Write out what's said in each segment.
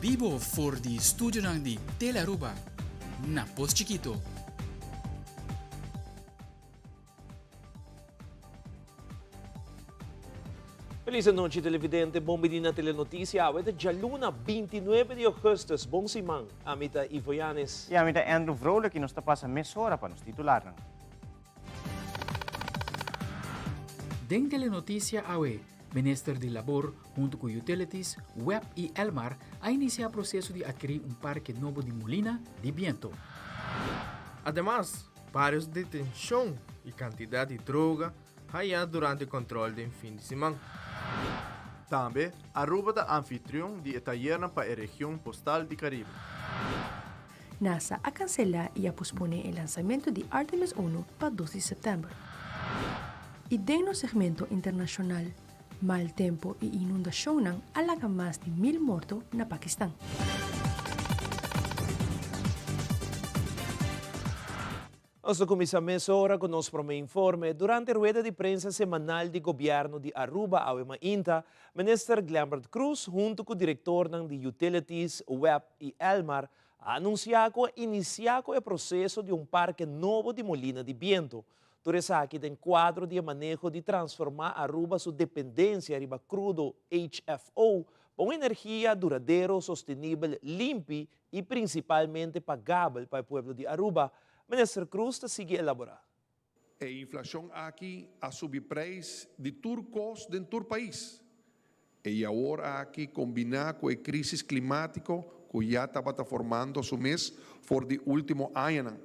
bibo for di studionan di Telearuba na Pos Chikito. Feliz anochi televidente, bon bini na Telenoticia. Awe ta djaluna 29 di augustus. Bon siman. Ami ta Ivo Yanes. Y ami ta Andrew Vrolijk y nos ta pasa mesora pa nos titularnan. Den Telenoticia awe, Minister di Labor hunto cu Utilities, web y Elmar a inicia proceso di adkiri un parke nobo di mulina di biento. Ademas, varios detencion y cantidad di droga haya durante control den fin di siman. Tambe, Aruba ta anfitrion di e tayernan pa e region postal di Caribe. NASA a kanselá i a posponé e lansamentu di Artemis Uno pa dos di sèptèmber. I den nos segmento internashonal, mal tempu i inundashonnan a laga mas di mil morto na Pakistan. Nos ta kuminsá mesora ku nos promé informe. Durante rueda di prensa semanal di gobièrnu di Aruba awe mainta, Minister Glenbert Croes huntu ku direktornan di Utilities, web i Elmar a anunsiá ku a inisiá ku e proseso di un parke nobo di molina di bientu. Tur esaki den kuadro di e maneho di transformá Aruba su dependensia riba krudo HFO pa un energia duradero, sostenibel, limpi i prinsipalmente pagabel pa e pueblo di Aruba, Minister Croes ta sigui elabora. E inflacion aki a subi prijs di tur cos den tur pais. E awor aki combina cu e crisis climatico cu ya tabata formando su mes for di ultimo añanan.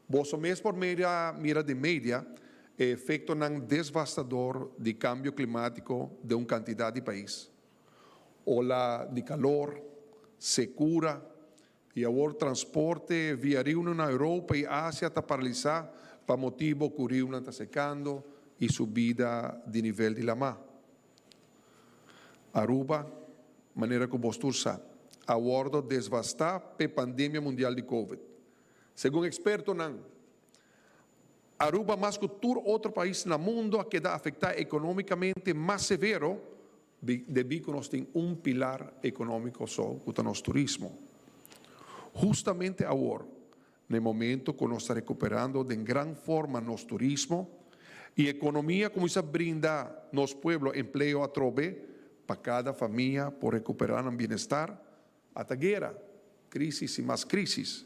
Boso mes por mira mira den media e efectonan desvastador di cambio climatico den un cantidad di pais. Ola di calor, secura y awor transporte via riunan na Europa y Asia ta paralisa pa motibo cu riunan ta secando y subida di nivel di lama. Aruba, manera cu bos tur sa, a wordo desvasta p'e pandemia mundial di covid. Segun expertonan, Aruba mas cu tur otro pais na mundo a keda afecta economicamente mas severo Debí ku nos tin un pilar ekonómiko so ku ta nos turismo. Hustamente awor, na e momento ku nos ta rekuperando den gran forma nos turismo i ekonomia kuminsá brinda nos pueblo empleo atrobe pa kada famia por rekuperá nan bienestar, Ata guera, crisis y mas crisis.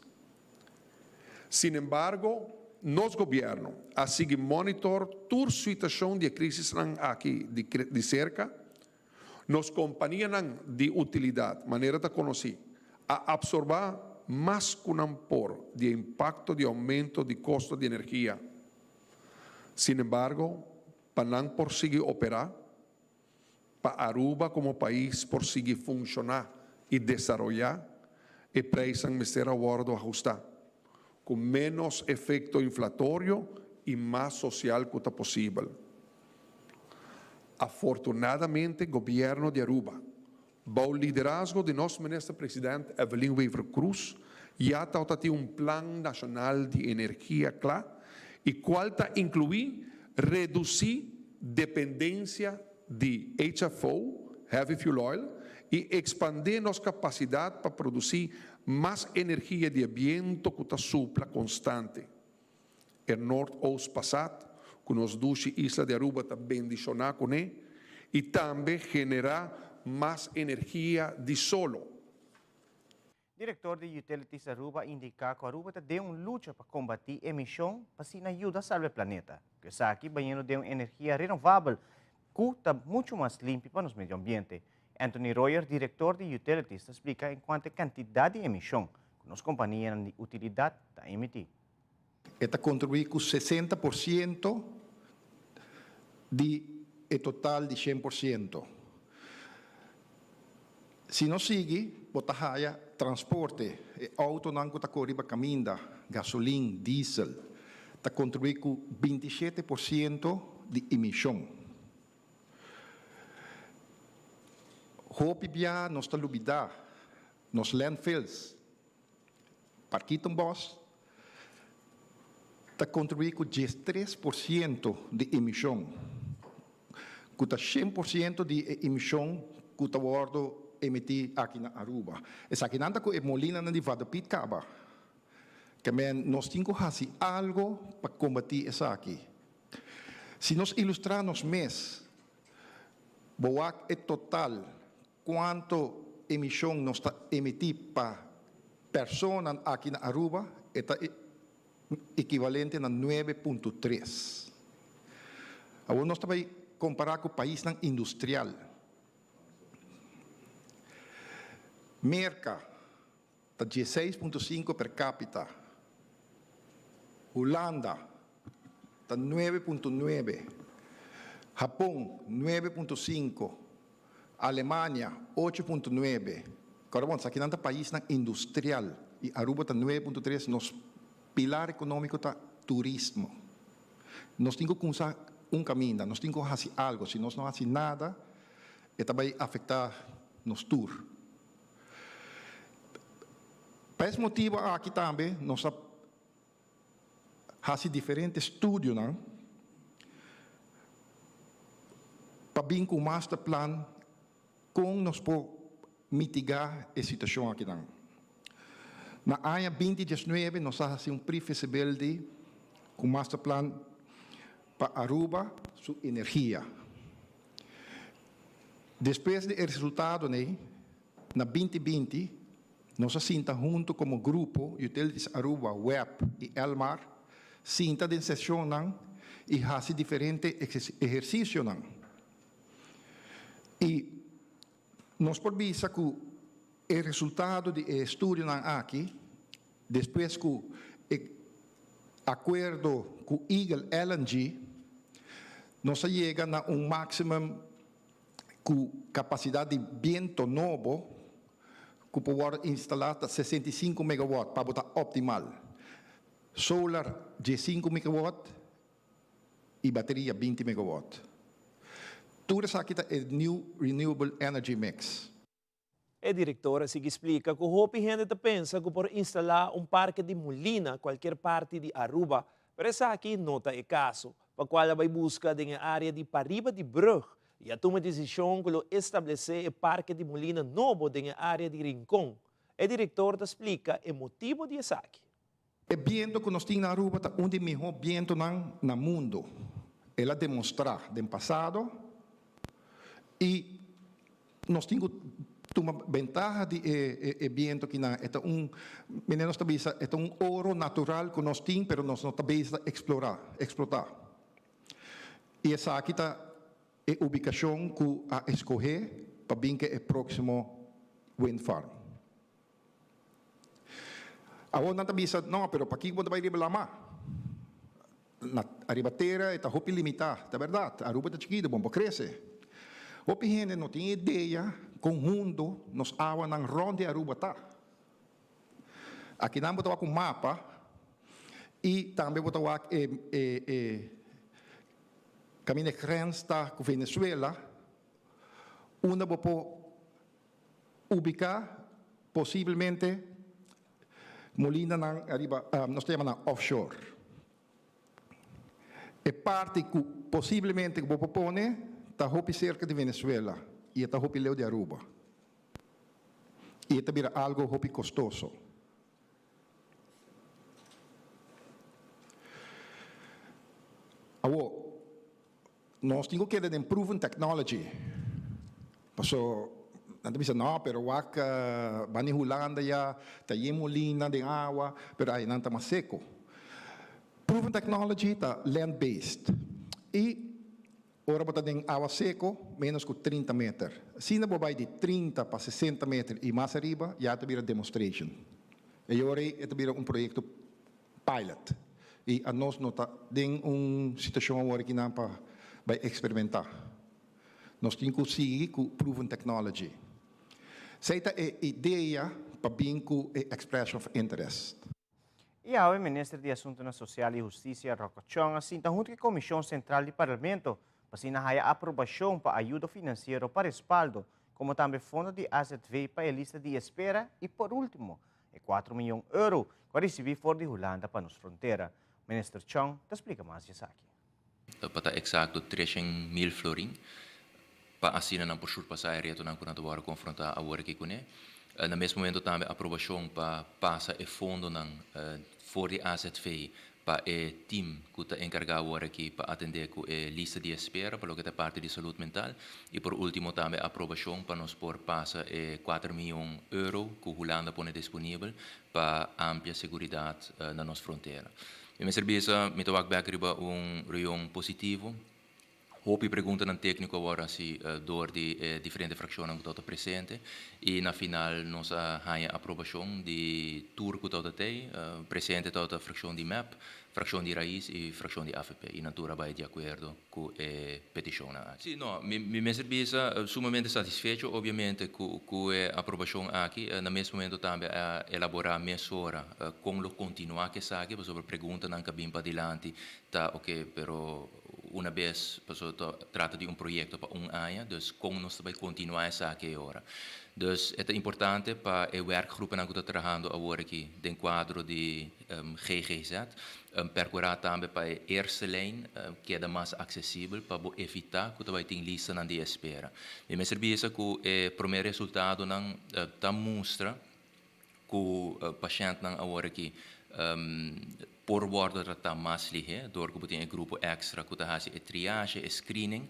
Sinembargo, nos gobierno a sigui monitor tur situacion di e crisisnan aki di cerca. Nos companianan di utilidad, manera ta conoci, a absorba mas cu nan por di e impacto di aumento di costo di energia. Sinembargo, pa nan por sigui opera, Pa Aruba como pais por sigui funciona y desaroya, e prijsnan mester a wordo ahusta, cu menos efecto inflatorio y mas social cu ta posibel. Afortunadamente Gobierno di Aruba, bou liderazgo di nos Minister President Evelyn Wever-Croes, ya tawata tin un Plan Nacional di Energia cla y cual ta inclui reduci dependencia di HFO, Heavy Fuel Oil, y expande nos capacidad pa produci mas energia di e biento cu ta supla constante. E Noordoost Passat, cu nos dushi isla di Aruba ta bendiciona cune, y tambe genera mas energia di solo. Director di Utilities Aruba a indica cu Aruba ta den un lucha pa combati emision pa asina yuda salba e planeta. Cu esaki bayendo den un energia renovabel cu ta mucho mas limpi pa nos medio ambiente. Anthony Royer, director di Utilities, ta splica encuanto e cantidad di emision cu nos companianan di utilidad ta emiti. E ta kontribuí ku 60% di e total di 100%. Si nos sigui, bo ta haya transporte, e outonan ku ta kore riba kaminda, gasolin, diesel, ta kontribuí ku 27% di emishon. Hopi bia nos ta lubidá nos landfills. Parkietenbos ta kontribuí ku 13% di emishon, ku ta 100% di e emishon ku ta wòrdu. emití aki na Aruba. Esakinan ta ku e molinanan di Vaderpiet kaba. Ke men nos tin ku hasi algo pa kombatí esaki. Si nos ilustrá nos mes, bo wak e total kuanto emishon nos ta emití pa personan aki na Aruba, e ta ekivalente na 9.3. Awor nos ta bai kompará ku paisnan industrial. Merka ta 16.5 per capita, Hulanda ta 9.9, Hapon 9.5, Alemania 8.9. Kòrda bon, esakinan ta paisnan industrial i Aruba ta 9.3. Nos pilar ekonómiko ta turismo. Nos tin ku kumsa un kaminda, nos tin ku hasi algo. Si nos no hasi nada, e ta bai afektá nos tur. Pa es motibu aki tambe nos a hasi diferente studionan pa bin ku un masterplan kon nos por mitigá e situashon akinan. Na aña 2019 nos a hasi un pre-feasibility ku masterplan pa Aruba su energia. Despues di e resultadonan ei, na 2020, nos a sinta hunto komo grupo, Utilities Aruba, web i Elmar, sinta den sesionnan i hasi diferente ehersisionan. I nos por bisa ku e resultado di e estudionan aki, despues ku e akuerdo ku Eagle LNG, nos a yega na un maximum ku kapasidat di biento nobo ku por wòrdu instalá ta 65 megawatt pa bo ta optimal. Solar 15 megawatt i bateria 20 megawatt. Tur esaki ta e new renewable energy mix. E direktor a sigui splika ku hopi hende ta pensa ku por instalá un parke di mulina kualkier parti di Aruba, pero esaki no ta e kaso, pa kual a bai buska den e área di pariba di brùg i a tuma e desishon ku lo establesé e parke di mulina nobo den e área di Rincon. E direktor ta splika e motibu di esaki. E biento ku nos tin na Aruba ta un di mihó bientonan na mundu. El a demostrá den pasado i nos tin ku tuma bentaha di e biento kinan. E ta un, mene nos ta bisa, e ta un oro natural ku nos tin pero nos no ta bisa eksplorá, eksplotá. I esaki ta e ubikashon ku a eskohé pa bin ke e próksimo windfarm. Awor nan ta bisa, No, pero pakiko bo ta bai riba lama? Na ariba tera e ta hopi limitá. Ta bèrdat, Aruba ta chikitu, bon por krese. Hopi hende no tin idea kon hundu nos awanan rònt di Aruba ta. Akinan bo ta wak un mapa i tambe bo ta wak e e e kaminda e grens ta ku Venezuela, unda bo por Ubiká posiblemente molinanan ariba, nos ta yama nan offshore. E parti ku posiblemente ku bo por pone ta hopi serka di Venezuela i e ta hopi leu di Aruba. I e ta bira algo hopi kostoso. Awor, Nos tin ku keda den proven technology. Paso nan ta bisa no, pero wak bani Hulanda ya ta yen molina den awa, pero ai nan ta mas seko. Proven technology ta land based i ora bo ta den awa seko menos ku 30 meter. Asina bo bai di 30 pa 60 meter i mas ariba ya ta bira demonstration. E ora ei e ta bira un proyekto pilot y anos no ta den un situacion awor akinan pa bay experimenta. Nos tin cu sigui cu proven technology. Esey ta e idea pa bin cu e expression of interest. Y awe Minister di Asuntonan Social y Husticia Rocco Chong a sinta hunto cu e Comision Central di Parlamento pa asina haya aprobacion pa ayudo financiero pa respaldo como tambe fondo di azv pa e lista di espera y por ultimo E 4 miyon euro ku a risibí for di Hulanda pa nos frontera. Minister Chong ta splika mas di esaki. Pa ta eksakto 300 mil florin. pa asina nan por surpasá e retonan ku nan ta wòrdu konfrontá awor aki kuné. Na mes momento tambe aprobashon pa pasa e fondonan for di AZV pa e tim ku ta enkargá awor aki pa atendé ku e lista di espera pa loke ta e parti di salud mental. I por último tambe aprobashon pa nos por pasa e kuater mion euro ku Hulanda pone disponibel pa amplia seguridat na nos frontera. Mi mester bisa mi ta wak bèk riba un reunion positivo. Hopi preguntanan tékniko a wòrdu hasi dor di e diferente frakshonnan ku tabata presente i na final nos a haña aprobashon di tur ku tabata tei. Presente tabata frakshon di mep, frakshon di rais i frakshon di avp i nan tur a bai di akuerdo ku e petishonnan aki. Sí, no, mi mi mester bisa sumamente satisfecho obviamente ku ku e aprobashon aki. Na mes momento tambe a elaborá mesora kon lo kontinuá ku esaki pasobra preguntanan ku a bin padilanti ta oke pero Una bes pasobra ta trata di un proyekto pa un aña, dus kon nos ta bai kontinuá esaki e ora. Dus e ta importante pa e wèrkgrupennan ku ta trahando awor aki den kuadro di ggz perkurá tambe pa e eerste lijn keda mas aksesibel pa bo evitá ku ta bai tin listanan di espera. Mi mester bisa ku e promé resultadonan ta mustra ku pashèntnan awor aki por wòrdu tratá mas lihé dor ku bo tin e grupo èkstra ku ta hasi e triage, e screening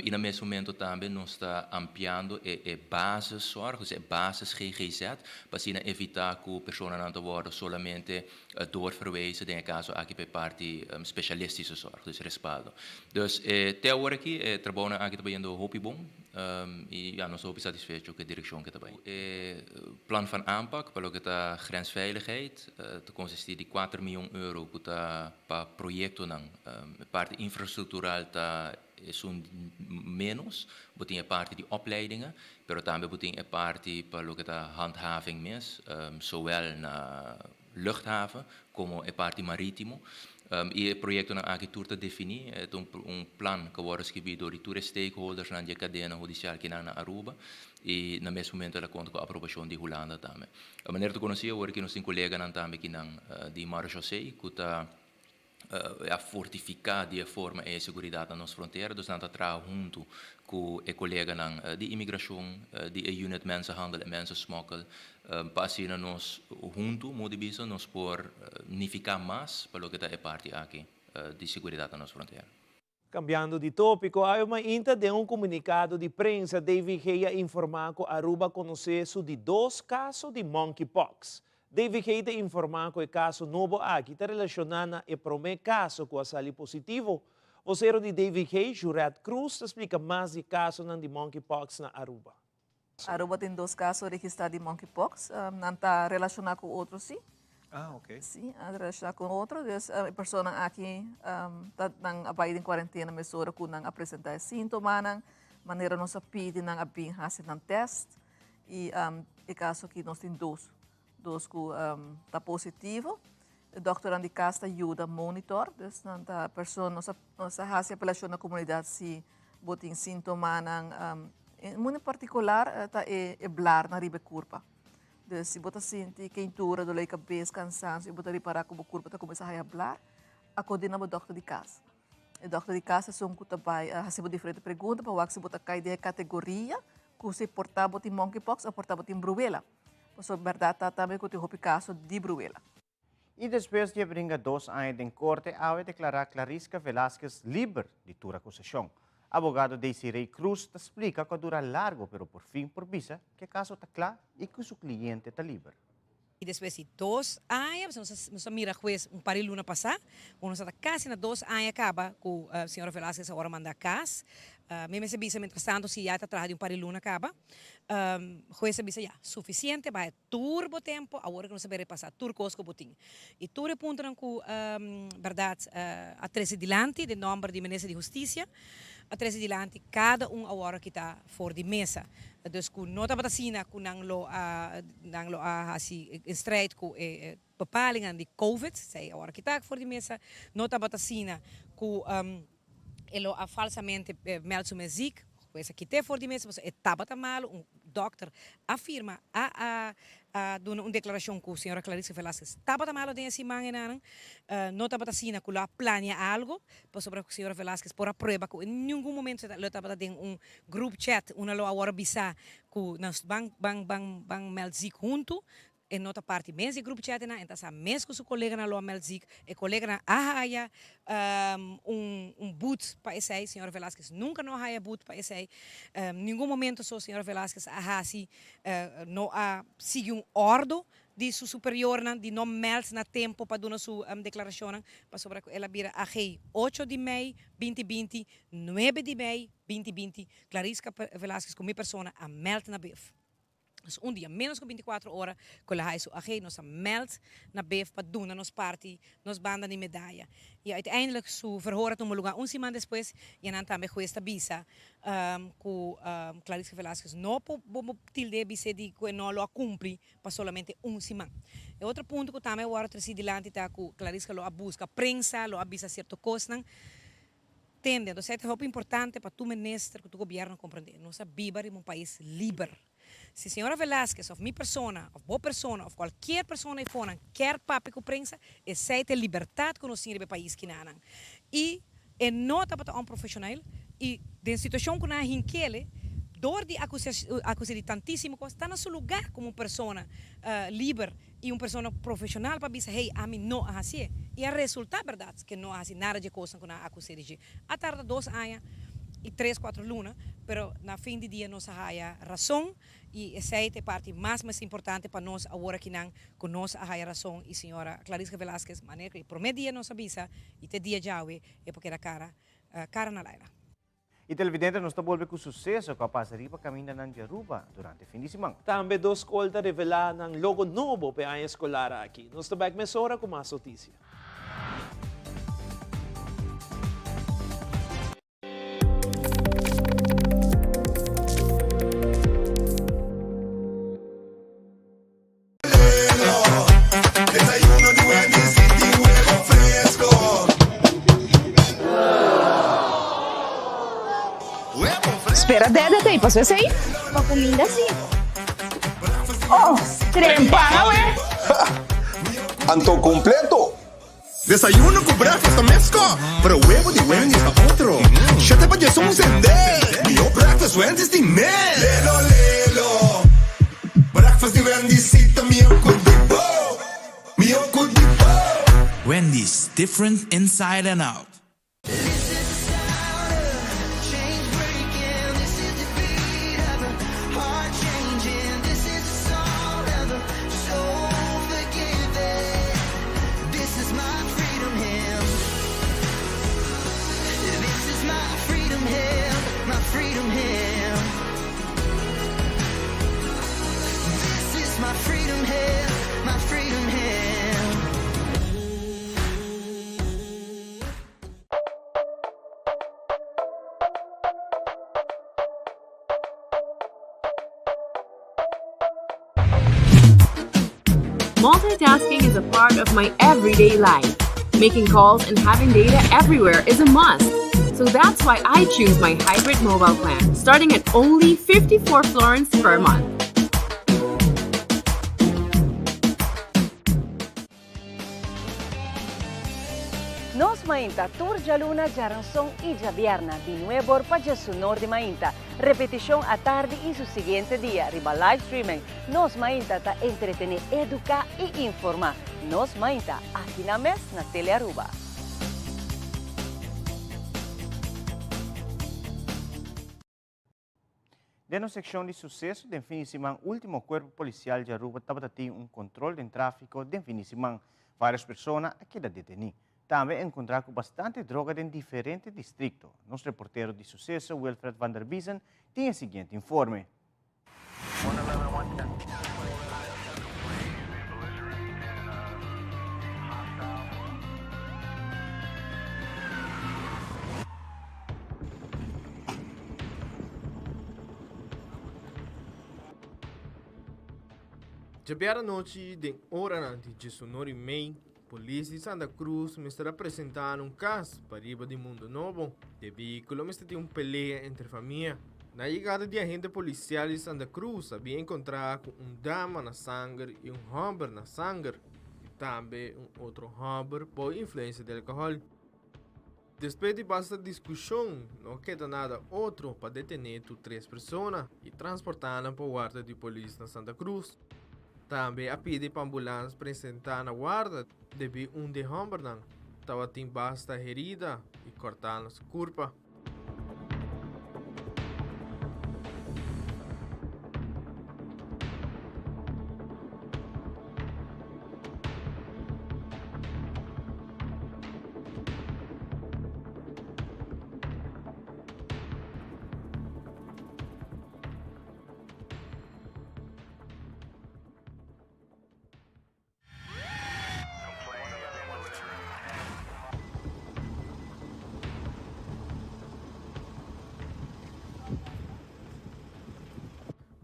i na mes momento tambe nos ta ampliando e e basiszorg, dus e basis ggz, pa asina evitá ku personanan ta wòrdu solamente doorverwezen den e kaso aki pa e parti spesialistische zorg, dus respaldo. Dus te awor aki e trabounan aki ta bayendo hopi bon. I ya, nos ta hopi satisfecho ku e direkshon ku e ta bai. E plan van aanpak pa loke ta grensveiligheid ta konsistí di kuater mion euro ku ta pa proyektonan. E parti infrastruktural ta esun ménos, bo tin e parti di opleidingen, pero tambe bo tin e parti pa loke ta handhaving mes, zowel na luchthaven komo e parti marítimo. I e proyektonan aki tur ta definí. E ta un plan ku a wòrdu skibí dor di tur e stakeholdersnan di e kadena hudisial kinan na Aruba i na mes momento el a konta ku aprobashon di Hulanda tambe. Manera ta konosí awor aki nos tin koleganan tambe kinan di Marechaussee ku ta a fortifiká di e forma ei e seguridat na nos frontera. Dus nan ta traha huntu ku e koleganan di imigrashon, di e unit mensenhandel en mensensmokkel, pa asina nos huntu, modo di bisa, nos por nifiká mas pa loke ta e parti aki di seguridat na nos frontera. Cambiando di topico, awe mainta den un comunicado di prensa DVG a informa cu Aruba conoce su di dos caso di monkeypox. DVG ta informa cu e caso nobo aki ta relaciona na e prome caso cu a sali positivo. Vocero di DVG, Jurette Croes ta splica mas di e casonan di monkeypox na Aruba. Aruba tin dos caso registra di monkeypox. Nan ta relaciona cu otro si. Ah, ok. Si, relaciona cu otro. Dus e personanan aki ta nan a bay den cuarentena mesora cu nan a presenta e sintomanan. Manera nos a pidi nan a bin haci nan test. Y e caso aki nos tin dos. Dos cu ta positivo. E dokternan di cas ta yuda monitor. Dus nan ta persona, nos a, nos a haci apelacion na comunidad si bo tin sintomanan. Um, en particular ta e, e blarnan riba e curpa. Dus si bo ta sinti keintura, dolor di cabes, cansancio y bo ta ripara cu bo curpa ta cuminsa haya blar, acordí na bo dokter di cas. E dokter di cas esun cu ta bay haci bo diferente pregunta pa wak si bo ta cay den e categoria cu si por ta bo tin monkeypox of por ta bo tin bruwela. Pasobra bèrdat ta tambe ku tin hopi kaso di bruwela. I despues di a bringa dos aña den korte awe deklará Clarisca Velasquez liber di tur akusashon. Abogado Desiree Cruz ta splika ku a dura largo pero por fin por bisa ku e kaso ta kla i ku su kliente ta liber. I despues di dos aña, pasobra nos a nos a mira hues un par di luna pasá, ku nos a ta kasi na dos aña kaba ku señora Velasquez a ora manda kas. Mi mester bisa mientrastanto si ya e ta traha di un par di luna kaba. Hues a bisa ya, sufisiente, bai tur bo tempo, awor ku nos a bai repasá tur kos ku bo tin. I tur e puntonan ku bèrdat a trese dilanti den nòmber di Minister di Hustisia, a trese dilanti kada un awor a kita for di mesa. Dus ku no tabata asina ku nan lo a nan lo a hasi in strijd ku e bepalingnan di covid, esei awor a kita for di mesa, no tabata asina ku e lo a falsamente meld su mes ziek, pues a kit'é for di mesa pasobra e tabata malu, un. dòkter a firma a a a duna un deklarashon ku señora Clarisca Velasquez tabata malo den e siman enanan. No tabata asina ku lo a plania algo, pasobra señora Velasquez por a prueba ku en ningun momento lo tabata den un group chat unda lo a wòrdu bisa ku nan ban ban ban ban mèld ziek huntu. E no ta parti mes di e grupo chatnan, e ta sa mes ku su koleganan lo a meld ziek. E koleganan a haya un un boet pa esei, señora Velasquez nunka no a haya boet pa esei. Ningun momento so señora Velasquez a hasi no a sigui un ordo di su superiornan di no meld na tempo pa duna su deklarashonnan, pasobra ku el a bira AG ocho di mei binti binti, nuebe di mei binti binti, Clarisca Velasquez ku mi persona a meld na bef. Dus un dia, menos ku bintikuatro ora ku el a haña su AG, nos a mèld na bef pa duna nos parti, nos banda di medaya. I uiteindelijk su verhoor a tuma lugá un siman despues i anan tambe hues ta bisa ku Clarisca Velasquez no por tild'é bis'é di ku e no lo a kumpli pa solamente un siman. E otro punto ku tambe a wòrdu tresí dilanti ta ku Clarisca lo a buska prensa, lo a bisa sierto kosnan. Tende, entonces e ta hopi importante pa tur minister ku tur gobierno komprende, nos a biba riba un pais liber. Si señora Velasquez of mi persona of bo persona of kualkier persona ei fonan kier papia ku prensa, esei ta e libertat ku nos tin riba e pais kinanan. I e no tabata onprofeshonal i den situashon ku nan a hinkele dor di akus'é di tantisimo kos, ta na su lugá komo un persona liber. I un persona profeshonal pa bisa, hey, ami no a hasié. I a resultá bèrdat ku e no a hasi nada dje kosnan ku nan a akus'é di dje. A tarda dos aña i tres, kuatro luna, pero na fin di dia nos a haya rason i esei ta e parti mas mas importante pa nos awor akinan ku nos a haya rason i señora Clarisca Velasquez manera ku e promé dia nos a bisa i te dia djawe e por keda kara kara na laira. Y televidente nos ta bolbe cu suceso cu a pasa riba camindanan di Aruba durante fin di siman. Tambe dos scol ta revela nan logo nobo p'e aña escolar aki. Nos ta bek mesora cu mas noticia. Spera dede ta paso esei? Pa cuminda si. Oh, trempan awe. Anto completo. Desayuno cu breakfast ta mesco, pero huevo di Wendy's ta otro. Shete pa djesun sende. Miho breakfast Wendy's tin mes. Lelo lelo. Breakfast di Wendy's si ta miho cu di bo. Miho cu di bo. Wendy's, different inside and out. Multitasking is a part of my everyday life. Making calls and having data everywhere is a must. So that's why I choose my hybrid mobile plan, starting at only 54 florins per month. Nos Mainta tur djaluna, djaranson i djabierna di nuebor pa djesunor di mainta. Repetishon atardi i su siguiente dia riba live streaming. Nos Mainta ta entretené, eduká i informá. Nos Mainta, aki na mes na Telearuba. Den nos seccion di suceso den fin di siman ultimo Cuerpo Policial di Aruba tabata tin un control den trafico den fin di siman. Varios persona a keda deteni. Tambe a encontra cu bastante droga den diferente districto. Nos reportero di suceso Wilfred van der Biezen tin e siguiente informe. Djabiar anochi den oranan di djesunor i mei, polis di Santa Cruz mester a presenta na un kas pariba di Mundo Nobo, debí ku lo mester tin un pelea entre famia. Na yegada di agente policial di Santa Cruz a bin encontra cu un dama na sanger y un homber na sanger y tambe un otro homber bou influencia di alcohol. Despues di basta discusion no keda nada otro pa detene tur tres persona y transporta nan pa warda di polis na Santa Cruz. Tambe a pidi pa ambulans presenta na warda debi un di e hombernan tabatin basta herida y corta na su curpa.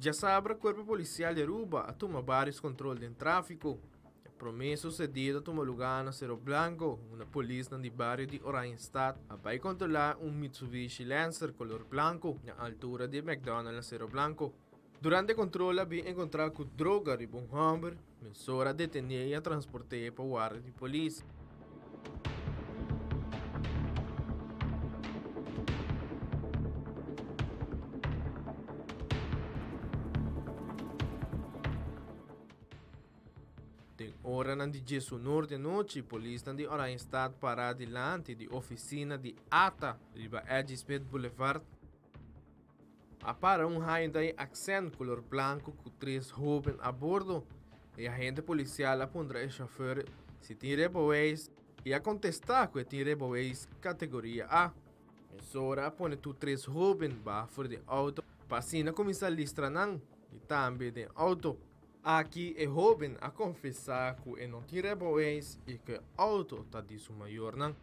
Djasabra Cuerpo Policial di Aruba a tuma varios control den trafico. E prome sucedido a tuma lugar na Cerro Blanco, unda polisnan di bario di Oranjestad a bay controla un Mitsubishi Lancer color blanco na altura di McDonald's na Cerro Blanco. Durante control a bin encontra cu droga riba un homber, mesora a detene y a transporte pa warda di polis. Den oranan di djesunor di anochi polisnan di Oranjestad para dilanti di oficina di ata riba Edgy Smith Boulevard. A para un Hyundai Accent color blanco cu tres hoben a bordo. E agente policial a puntra e chauffeur si tin rijbewijs y a contesta cu e tin rijbewijs categoria A. Mesora a pone tur tres hoben baha for di auto pa asina cuminsa listra nan y tambe den auto. Aki e hoben a confesa cu e no tin rijbewijs y cu e auto ta di su mayornan.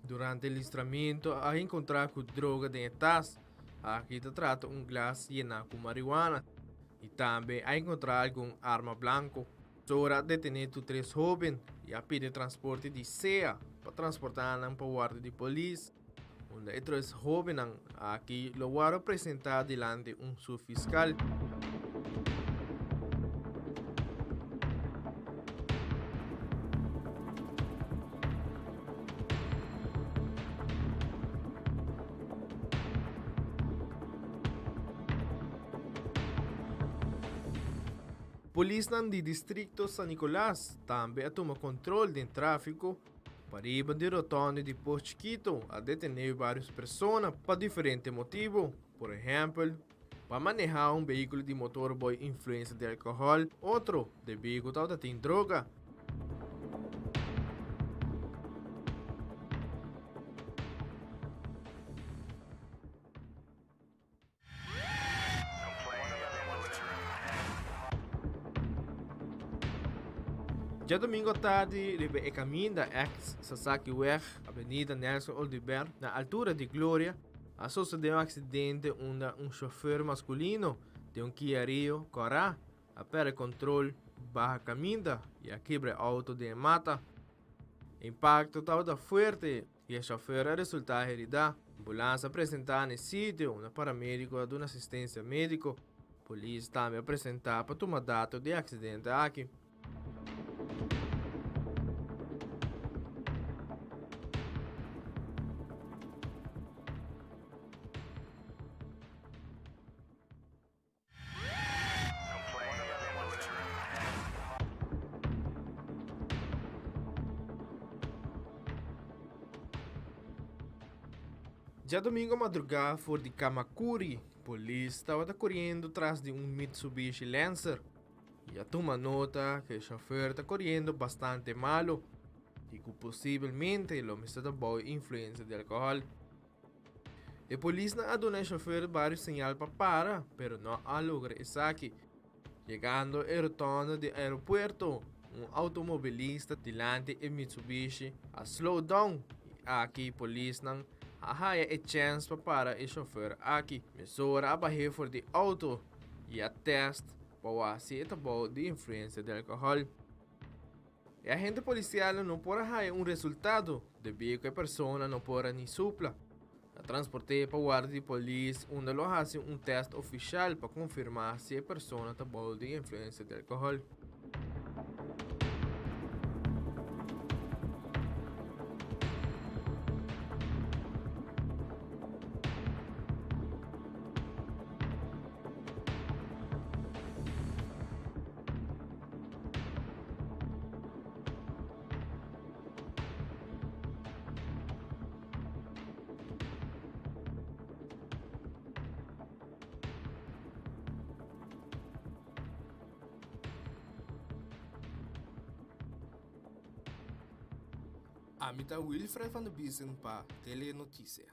Durante listramentu a enkontrá ku droga den e tas. Aki ta trata un glas yená ku marihuana i tambe a enkontrá algun arma blanko. Sora a detené tur tres hóben i a pidi transporte di sea pa transportá nan pa warda di polis, unda e tres hóbennan aki lo wòrdu presentá dilanti un subfiskal. Polisnan di districto San Nicolas tambe a tuma control den trafico pariba di rotonde di Pos Chiquito a detene varios persona pa diferente motibo, por ehempel, pa maneha un vehiculo di motor boy influencia di alcohol, otro debi cu tabata tin droga. Djadomingo tardi riba e kaminda ex Sasakiweg, Avenida Nelson Oduber, na altura di Gloria, a sosodé un aksidente unda un shofer maskulino di un Kia Rio kòrá a pèrdè kontrol baha kaminda i a kibra e outo den e mata. E impakto tabata fuerte i e shofer a resultá heridá. Ambulans a presentá na e sitio unda paramediko a duna asistensia médiko. Polis tambe a presentá pa tuma dato di e aksidente aki. Djadomingo madrugá for di Kamakuri, polis tabata koriendo tras di un Mitsubishi Lancer i a tuma nota ku e shofèr ta koriendo bastante malu i ku posibelmente lo mester ta bou influensia di alkohòl. E polisnan a duna e chofer varios señal pa para, pero no a logra esaki. Yegando e rotonda di aeropuerto, un automobilista dilanti e Mitsubishi a slow down y aki polisnan a haya e chens pa para e chofer aki. Mesora a bah'é for di auto y a test pa wak si e ta bou di influencia di alcohol. E agente polisial no por a haya un resultado debí ku e persona no por a ni supla. A transport'é pa warda di polis unda lo hasi un tèst ofishal pa konfirmá si e persona ta bou di influensia di alkohòl. Ami ta Wilfred van de Biesen pa Telenoticia.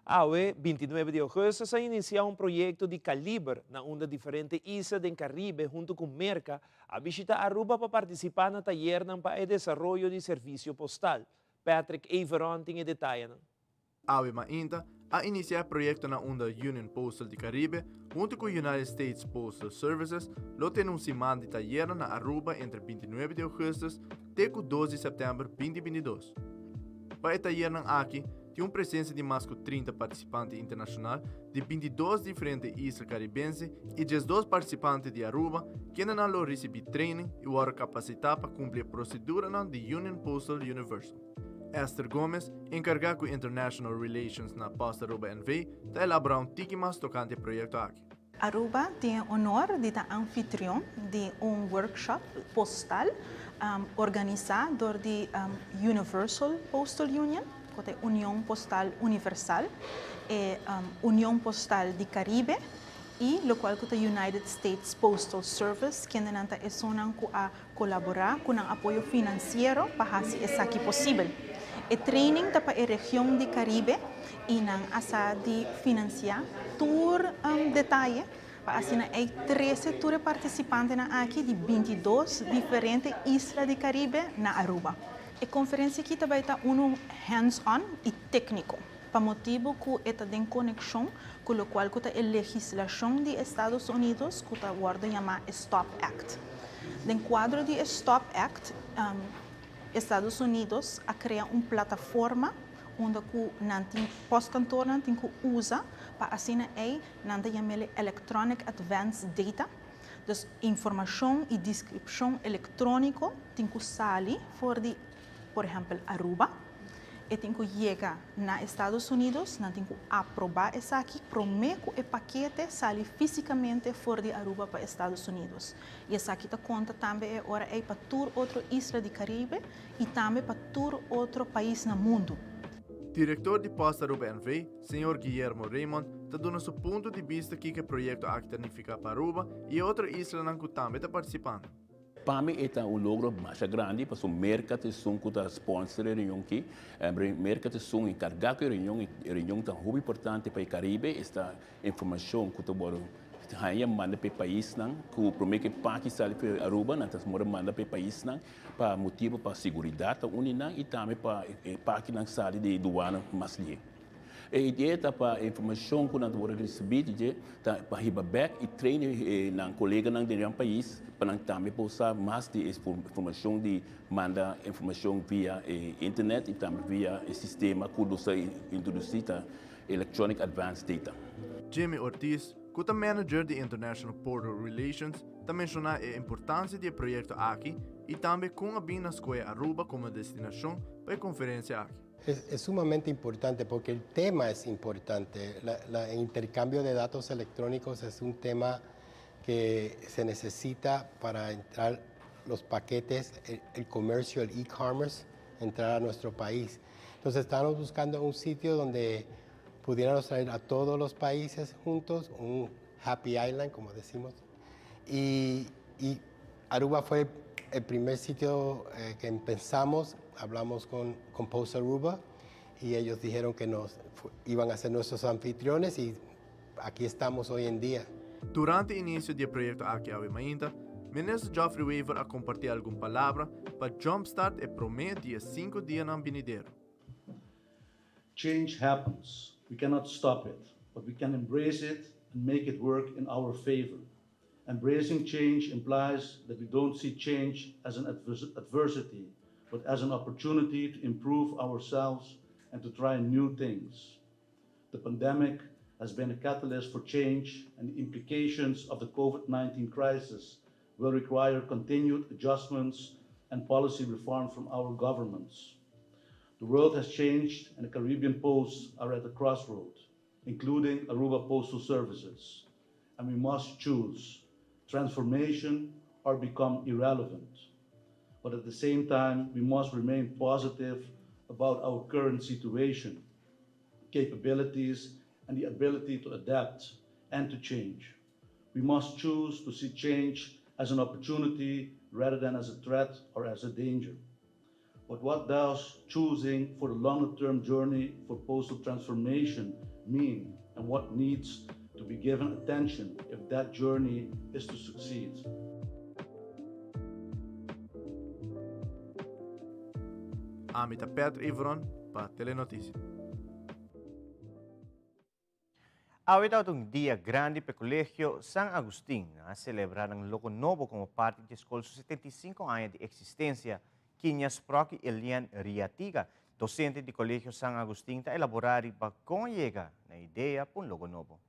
Awe, 29 di augustus, a inicia un proyecto di caliber na unda diferente isla den Caribe hunto cu Merca a bishita Aruba pa participa na tayernan pa e desaroyo di servicio postal. Patrick Everon tin e detayenan. Awe mainta a inicia e proyecto na unda Union Postal di Caribe hunto cu United States Postal Services lo tene un siman di tayernan na Aruba entre 29 di augustus te cu 2 di september 2022. Pa e tayernan aki tin un presencia di mas cu 30 participante internacional di 22 diferente isla Caribense y 12 participante di Aruba kendenan lo ricibi training y worde capacita pa cumpli e proceduranan di Union Postal Universal. Esther Gomez, encarga cu International Relations na Post Aruba NV, ta elabora un tiki mas tocante e proyecto aki. Aruba tin e honor di ta anfitrion di un workshop postal organisa dor di Universal Postal Union, cu ta e Union Postal Universal, e Union Postal di Caribe y locual cu ta United States Postal Service, kendenan ta esunnan cu a Kolaborá ku nan apoyo finansiero pa hasi esaki posibel. E training ta pa e region di Karibe i nan a sa di finansiá tur detaye pa asina ei trese tur e partisipantenan aki di 22 diferente isla di Karibe na Aruba. E konferensia aki ta bai ta unu hands on i tékniko pa motibu ku e ta den konekshon ku lokual ku ta e legislashon di Estados Unidos ku ta wòrdu yamá e Stop Act. Den kuadro di e Stop Act, Estados Unidos a krea un plataforma unda ku nan tin postkantornan tin ku usa pa asina ei nan ta yam'el e Electronic Advance Data. Dus informashon i deskripshon elektróniko tin ku sali for di por ehèmpel Aruba. E tin ku yega na Estados Unidos, nan tin ku aprobá esaki promé ku e pakete sali físikamente for di Aruba pa Estados Unidos. I esaki ta konta tambe e ora ei pa tur otro isla di Karibe i tambe pa tur otro pais na mundu. Direktor di Post Aruba NV, señor Guillermo Raymond, ta duna su punto di bista kiko e proyekto aki ta nifiká pa Aruba i e otro islanan ku tambe ta partisipando. Pa mi e ta un logro masha grandi pasobra Merca ta esun cu ta sponsor e reunion aki. Merca ta esun encarga cu e reunion. E reunion ta hopi importante pa e Caribe. Esta informacion cu ta worde haya manda pa e paisnan cu prome cu e paki sali pa Aruba nan ta mora manda pa e paisnan pa motibo pa seguridad ta uni nan y tambe pa e pakinan sali di e duana mas lihe. E idea ta pa e informashon ku nan ta wòrdu risibí di dje ta pa hiba bèk i train nan koleganan den nan pais pa nan tambe por sa mas di e informashon di manda informashon via e internet i tambe via e sistema ku nos a introdusí ta Electronic Advance Data. Jimmy Ortiz, ku ta manager di International Portal Relations, ta menshoná e importansia di e proyekto aki i tambe kon a bin na skohe Aruba komo destinashon pa e konferensia aki. Es, sumamente importante porque el tema es importante. el intercambio de datos electrónicos es un tema que se necesita para entrar los paquetes, el, comercio, el e-commerce, entrar a nuestro país. Entonces estamos buscando un sitio donde pudiéramos traer a todos los países juntos, un happy island, como decimos. Y, Aruba fue el primer sitio eh, que pensamos, hablamos con, con Post Aruba y ellos dijeron que nos iban a ser nuestros anfitriones y aquí estamos hoy en día. Durante inicio di e proyecto aki awe mainta, Minister Geoffrey Wever a comparti algun palabra pa jumpstart e prome di e cinco dianan binidero. Change happens. We cannot stop it, but we can embrace it and make it work in our favor. Embracing change implies that we don't see change as an adversity, but as an opportunity to improve ourselves and to try new things. The pandemic has been a catalyst for change, and the implications of the COVID 19 crisis will require continued adjustments and policy reform from our governments. The world has changed, and the Caribbean posts are at a crossroad, including Aruba Postal Services. And we must choose transformation or become irrelevant. But at the same time, we must remain positive about our current situation, capabilities, and the ability to adapt and to change. We must choose to see change as an opportunity rather than as a threat or as a danger. But what does choosing for the longer term journey for postal transformation mean, and what needs to be given attention if that journey is to succeed? Ami ta Petr Ivron pa Telenoticia. Awe tabata un dia grandi p'e Colegio San Agustin. Nan a celebra nan logo nobo como parti dje scol su 75 aña di existencia. Kinia Sprock y Elian Riatiga, docente di Colegio San Agustin ta elabora riba con a yega na e idea p'un logo nobo.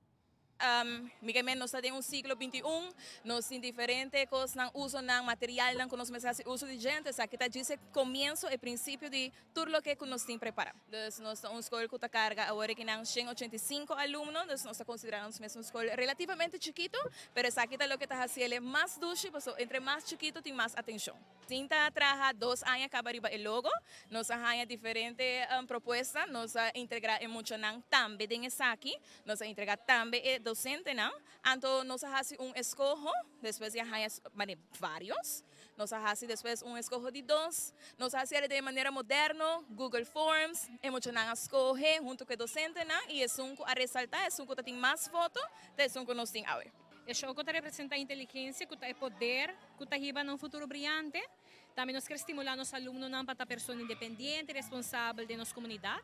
Mi ke men nos ta den un siglo 21, nos tin diferente kosnan, usonan, materialnan ku nos mester hasi uso di dje, entonces esaki ta djis e komienso, e prinsipio di tur loke ku nos tin prepará. Dus nos ta un skol ku ta karga awor aki nan 185 alumno, dus nos ta konsiderá nos mes un skol relativamente chikitu, pero esaki ta loke ta hasi el e mas dushi, pasobra entre mas chikitu tin mas atenshon. Tin ta traha dos aña kaba riba e logo. Nos a haña diferente propuesta. Nos a integrá e muchanan tambe den esaki. Nos a integrá tambe e dosentenan. Anto nos a hasi un eskoho, despues di a haña vários. Nos a hasi despues un eskoho di dos. Nos a hasi el den manera moderno, Google Forms. E muchanan a skohe huntu ku e dosentenan i esun ku a resaltá, esun ku ta tin mas voto, ta esun ku nos tin awe. E shoko ta representá inteligensia ku ta e poder ku ta hiba na un futuro briante. Tambe nos kier stimulá nos alumnonan pa ta persona independiente i responsabel den nos komunidat.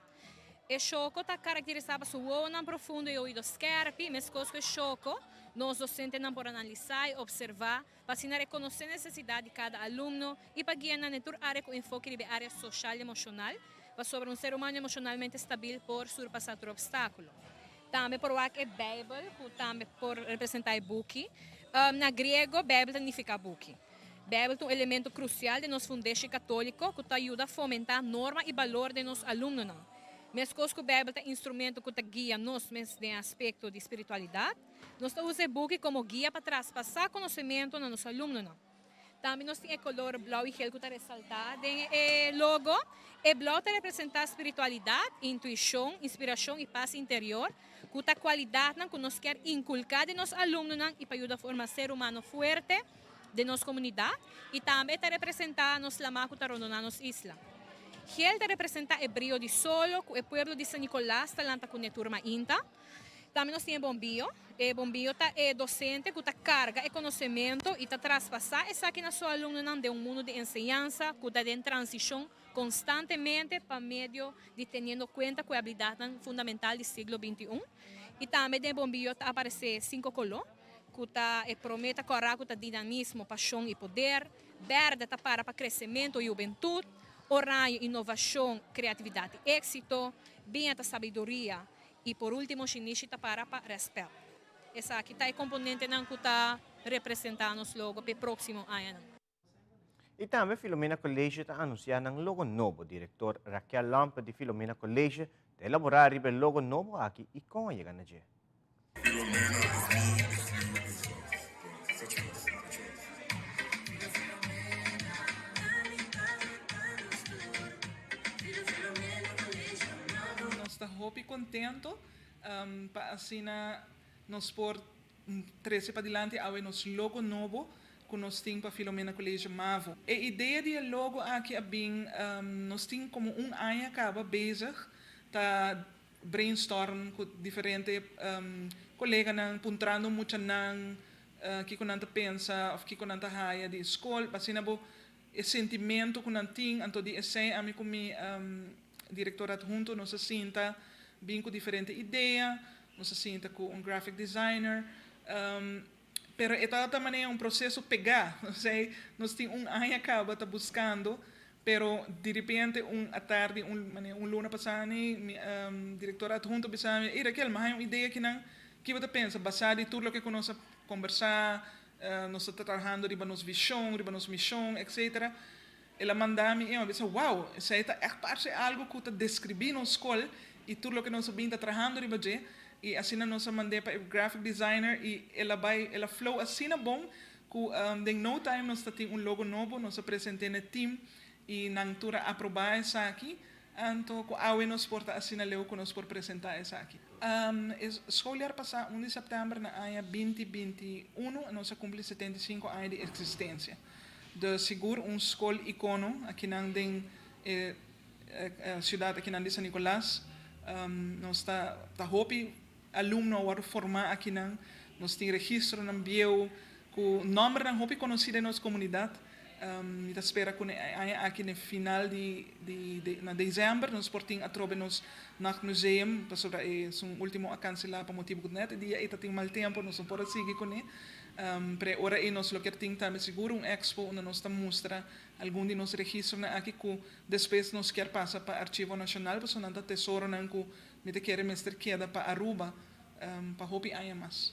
E shoko ta karakterisá pa su wowonan profundo i oido skèrpi. Meskos ku e shoko, nos dosentenan por analisá i opservá pa asina rekonosé nesesidat di kada alumno i pa guia nan den tur área ku enfoke riba e área soshal i emoshonal, pasobra un ser humano emoshonalmente stabil por surpasá tur opstákulo. Tambe por wak e Bijbel, ku tambe por representá e buki. Na griego, Bijbel ta nifiká buki. Bijbel ta un elemento krusial den nos fundeshi katóliko ku ta yuda fomentá norma i balor den nos alumnonan. Meskos ku Bijbel ta instrumento ku ta guia nos mes den aspekto di spiritualidat, nos ta usa e buki komo guia pa traspasá konosementu na nos alumnonan. Tambe nos tin e color blauw y geel cu ta resalta den e logo. E blauw ta representa spiritualidad, intuicion, inspiracion y paz interior, cu ta cualidadnan cu nos kier inculca den nos alumnonan y pa yuda forma ser humano fuerte den nos comunidad. Y tambe e ta representa nos lama cu ta rondona nos isla. Geel ta representa e brio di solo cu e pueblo di San Nicolas ta lanta cune tur mainta. Tambe nos tin e bombio. E bombio ta e docente cu ta carga e conocemento y ta traspasa esaki na su alumnonan den un mundo di enseñansa cu ta den transicion constantemente pa medio di teniendo cuenta cu e habilidadnan fundamental di siglo 21. Y tambe den e bombio ta aparece cinco colo cu ta e prome ta cora cu ta dinamismo, pasion y poder, berde ta para pa crecemento y hubentud, oraño, innovacion, creatividad y exito, biña ta sabiduria, I por ultimo shinishi ta para pa rèspèt. Esaki ta e komponentenan ku ta representá nos logo p'e próksimo añanan. I tambe Filomena College ta anunsiá nan logo nobo. Direktor Raquel Lampe di Filomena College ta elaborá riba e logo nobo aki i kon a yega na dje. Nos ta hopi contento pa asina nos por trece padilanti awe nos logo nobo cu nos tin pa Filomena College Mavo. E idea di e logo aki a bin, nos tin como un aña caba bezig ta brainstorm cu diferente coleganan puntrando muchanan kico nan ta pensa of kico nan ta haya di scol pa asina bo e sentimento cu nan tin anto di esey ami cu mi director adhunto nos a sinta bin cu diferente idea. nos a sinta ku un graphic designer, pero e tabata manera un proseso pegá, osea nos tin un aña kaba ta buskando, pero direpente un atardi un manera un luna pasá ni mi direktor adhunto a bisa mi, ey Raquel, mi a haña un idea kinan, ki bo ta pensa basá di tur loke ku nos a kombersá, nos ta trahando riba nos vishon, riba nos mishon, etcetera. El a manda mi e mi a bisa, Wow, esei ta ègt parse algu ku ta deskribí nos skol i tur loke nos a bin ta trahando riba dje. I asina nos a mand'é pa e graphic designer i el a bai, el a flow asina bon ku den no time nos ta tin un logo nobo. Nos a present'é na e team i nan tur a aprobá esaki. Anto ku awe nos por ta asina leu ku nos por presentá esaki. E schooljaar pasá, un di sèptèmber na aña 2021, nos a kumpli 75 aña di eksistensia. De sigur un skol ikono akinan den e siudat akinan di San Nicolas. Nos ta ta hopi alumno a wòrdu formá akinan. Nos tin registronan bieu ku nòmbernan hopi konosí den nos komunidat. Mi ta spera ku na e aña aki na e final di di na desèmber nos por tin atrobe nos Nachtmuseum pasobra e esun último a kanselá pa motibu ku nèt e dia ei ta tin mal tempu nos no por a sigui kuné. Pero e ora ei nos lo kier tin tambe sigur un expo unda nos ta mustra algun di nos registronan aki ku despues nos kier pasa pa Archivo Nacional pasobra nan ta tesoronan ku mi ta kere mester keda pa Aruba pa hopi aña mas.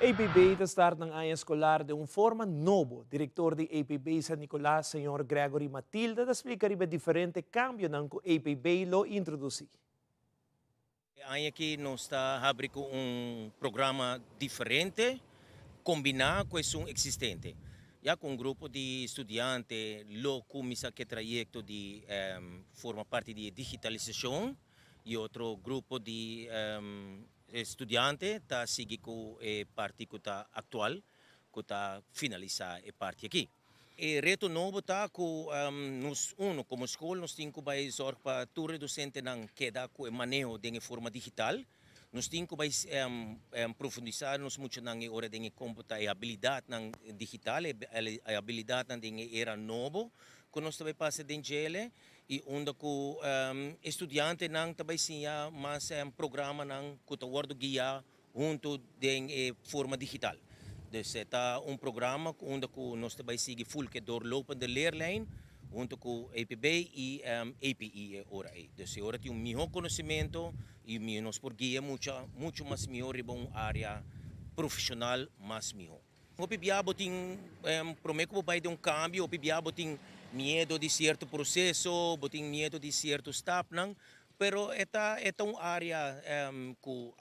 APB ta start nan aña eskolar den un forma nobo. Direktor di APB San Nicolas, señor Gregory Matilda ta splika riba e diferente kambionan ku APB lo introdusí. E aña aki nos ta habri ku un programa diferente kombiná ku esun eksistente. Ya ku un grupo di studiante lo kuminsá ku e trayekto di forma parti di e digitalisashon i otro grupo di studiante ta sigui ku e parti ku ta aktual ku ta finalisá e parti aki. E reto nobo ta ku nos uno komo skol nos tin ku bai zòrg pa tur e dosentenan keda ku e maneho den e forma digital. Nos tin ku bai profundisá nos muchanan e ora den e komputa e abilidatnan digital, e abilidatnan den e era nobo ku nos ta bai pasa den djele i unda ku e studiantenan ta bai siña mas programanan ku ta wòrdu guiá huntu den e forma digital. Dus e ta un programa unda ku nos ta bai sigui full ku e doorlopende leerlijn huntu ku EPB i API e ora ei. Dus e ora tin un mihó konosementu i nos por guia mucha muchu mas mihó riba un área profeshonal mas mihó. Hopi bia bo tin promé ku bo bai den un kambio hopi bia bo tin miedu di sierto proseso, bo tin miedu di sierto stapnan, Pero e ta e ta un área ku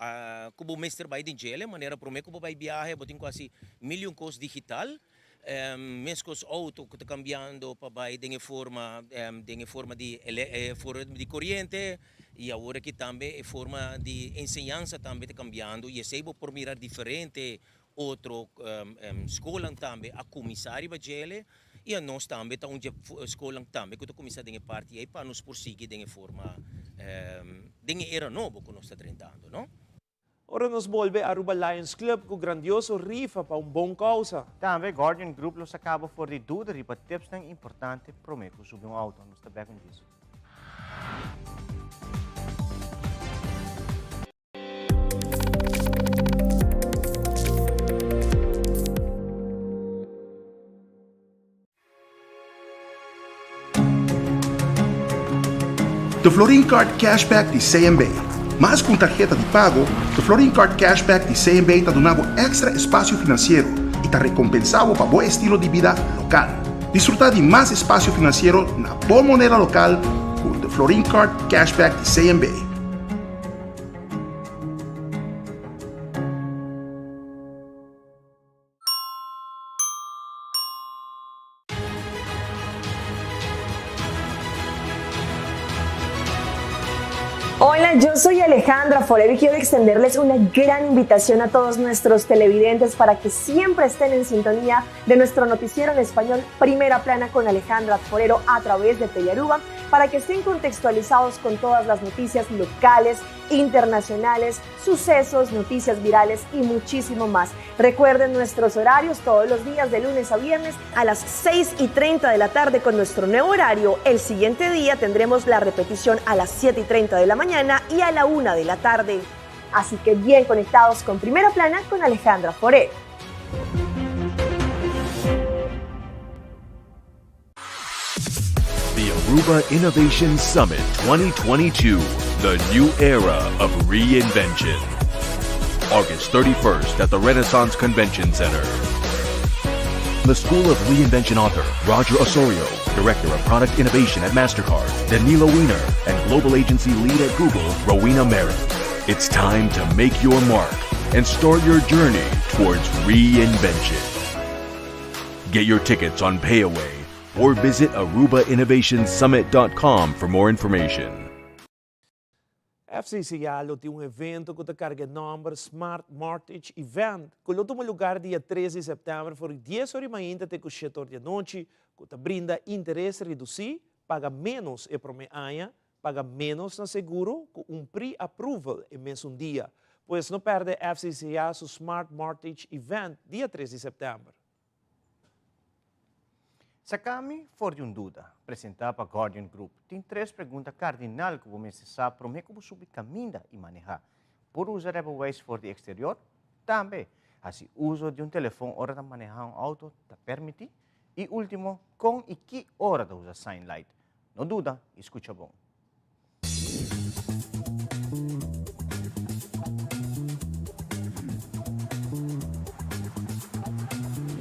ku bo mester bai den djele, manera promé ku bo bai biahe bo tin ku hasi mil i un kos digital, meskos outo ku ta kambiando pa bai den e forma den e forma di e forma di koriente i awor aki tambe e forma di enseñansa tambe ta kambiando i esei bo por mira diferente Otro skolnan tambe a kuminsá riba djele i anos tambe ta un dje skolnan tambe ku ta kuminsá den e parti ei pa nos por sigui den e forma den e era nobo ku nos ta drentando, no. Ora nos bolbe Aruba Lions Club cu grandioso rifa pa un bon causa. Tambe Guardian Group lo saca bo for di duda riba tipsnan importante prome cu subi un auto. Nos ta bek un djis. The Florin Card Cashback di CMB. Mas ku un tarheta di pago, The Florin Card Cashback di CMB ta duna bo èkstra espasio finansiero i ta rekompensá bo pa bo estilo di bida lokal. Disfrutá di mas espasio finansiero na bo moneda lokal ku The Florin Card Cashback di CMB. Hola, yo soy Alejandra Forero y quiero extenderles una gran invitación a todos nuestros televidentes para que siempre estén en sintonía de nuestro noticiero en español Primera Plana con Alejandra Forero a través de Telearuba para que estén contextualizados con todas las noticias locales, internacionales, sucesos, noticias virales y muchísimo más. Recuerden nuestros horarios todos los días de lunes a viernes a las 6 y 30 de la tarde con nuestro nuevo horario. El siguiente día tendremos la repetición a las 7 y 30 de la mañana y a la 1 de la tarde. Así que bien conectados con Primera Plana con Alejandra Forero. The Aruba Innovation Summit 2022, the new era of reinvention. August 31st at the Renaissance Convention Center. The School of Reinvention author, Roger Osorio, Director of Product Innovation at MasterCard, Danilo Wiener, and Global Agency Lead at Google, Rowena Merritt. It's time to make your mark and start your journey towards reinvention. Get your tickets on Payaway or visit ArubaInnovationSummit.com for more information. FCCA lo tin un evento cu ta carga e nomber Smart Mortgage Event, cu lo tuma lugar dia tres di september for di dies or di mainta te cu shete or di anochi, cu ta brinda interes reduci, paga menos e prome aña, paga menos na seguro cu un pre-approval e mesun dia. Pues no perde FCCA su Smart Mortgage Event dia tres di september. Sacami for di un duda, presentá pa Guardian Group, tin tres pregunta kardinal ku bo mester sa promé ku bo subi kaminda i manehá. Por usa rijbewijs for di eksterior? Tambe, hasi uso di un telefon ora ta manehá un outo ta permití? I último, kon i ki ora ta usa sign light? No duda i skucha bon.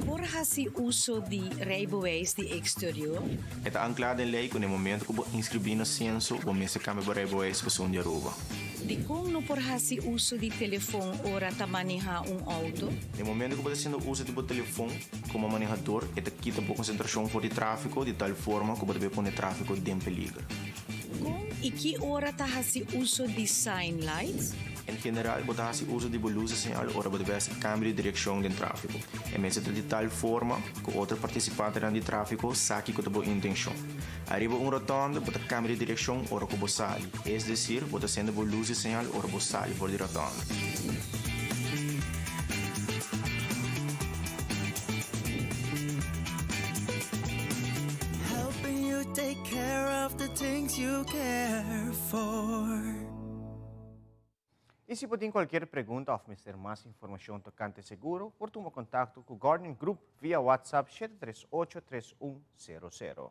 Por hasi uso di rijbewijs di exterior? E ta anklá den lei ku na e momento ku bo inskribí na senso, bo mester kambia bo rijbewijs pa esun di Aruba. Dikon no por hasi uso di telefon ora ta manehá un outo? Na e momento ku bo ta hasiendo uso di bo telefon komo manehador, e ta kita bo konsentrashon for di tráfiko di tal forma ku bo ta bay pone tráfiko den peliger. Kon i ki ora ta hasi uso di sign lights? En general bo ta hasi uso di bo lus di señal ora bo debe hasi kambio di direkshon den tráfiko. E mester ta di tal forma ku otro partisipantenan di tráfiko sa kiko ta bo intenshon. Ariba un rotònde bo ta kambia di direkshon ora ku bo sali, es desir bo ta sende bo lus di señal ora bo sali for di rotònde. Care of the things you care for. I si bo tin kualkier pregunta òf mester mas informashon tokante seguro, por tuma kontakto ku Guardian Group via WhatsApp 738 3100.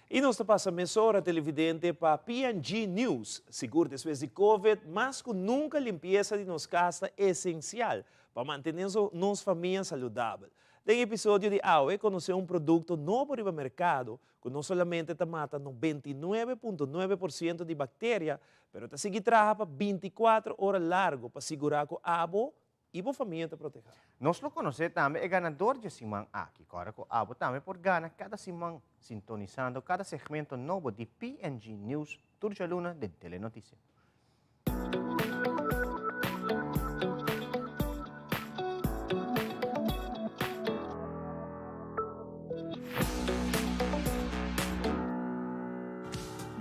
I nos ta pasa mesora televidente pa PNG News. Sigur despues di Covid, mas ku nunka limpiesa di nos kas ta esensial pa mantene nos famia saludabel. Den episodio di awe konosé un produkto nobo riba merkado ku no solamente ta mata 99.9 por siento di bakteria, pero ta sigui traha pa 24 ora largu pa sigurá ku abo i bo famia ta protehá. Nos lo konosé tambe e ganador dje siman aki. Kòrda ku abo tambe por gana kada siman sintonisando kada segmento nobo di PNG News tur djaluna den Telenotisia.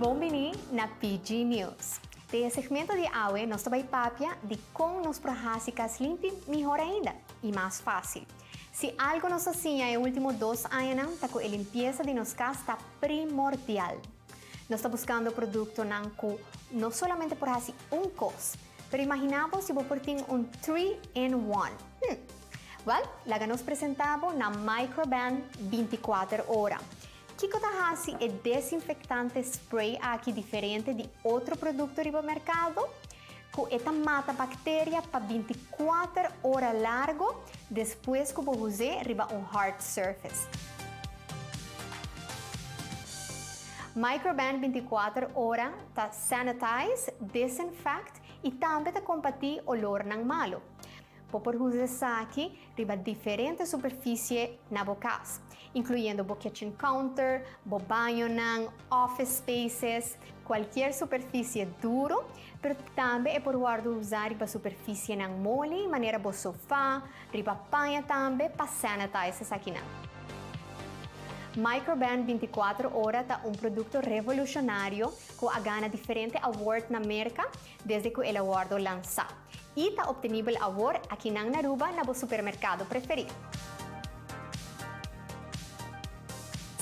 Bon bini na PG News. Den e segmento di awe nos ta bai papia di kon nos por hasi kas limpi mihor ainda i mas fásil. Si algu nos a siña e último dos añanan ta ku e limpiesa di nos kas ta primordial. Nos ta buskando produktonan ku no solamente por hasi un kos, pero imaginá bo si bo por tin un three in one. Hm! Wèl, laga nos presentá bo na Microban 24 ora. Kiko ta hasi e desinfektante spray aki diferente di otro produkto riba merkado? Ku e ta mata bakteria pa 24 ora largo despues ku bo us'é riba un hard surface. Microban 24 ora ta sanitize, disinfect y tambe ta combati olornan malo. Bo por usa esaki riba diferente superficie na bo cas, incluyendo bo kitchen counter, bo bañonan, office spaces, cualkier superficie duro, pero tambe e por wordo usa riba superficienan moli manera bo sofa, riba paña tambe pa sanitize esakinan. Microban 24 ora ta un producto revolucionario cu a gana diferente award na Merca desde cu el a wordo lansa y ta obtenibel awor akinan na Aruba na bo supermercado preferi.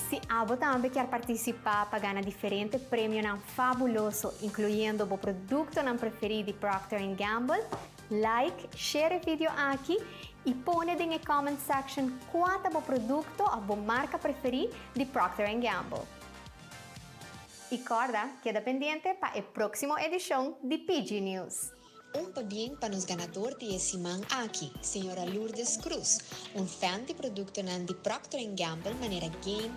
Si. abo tambe kier participa pa gana diferente premionan fabuloso, incluyendo bo productonan preferi di Procter and Gamble, like, share e video aki y pone den e comment section cua ta bo producto of bo marca preferi di Procter and Gamble. Y corda, keda pendiente pa e proximo edicion di PG News. Un pabien pa nos ganador di e siman aki, señora Lourdes Cruz, un fan di productonan di Procter and Gamble manera Gain,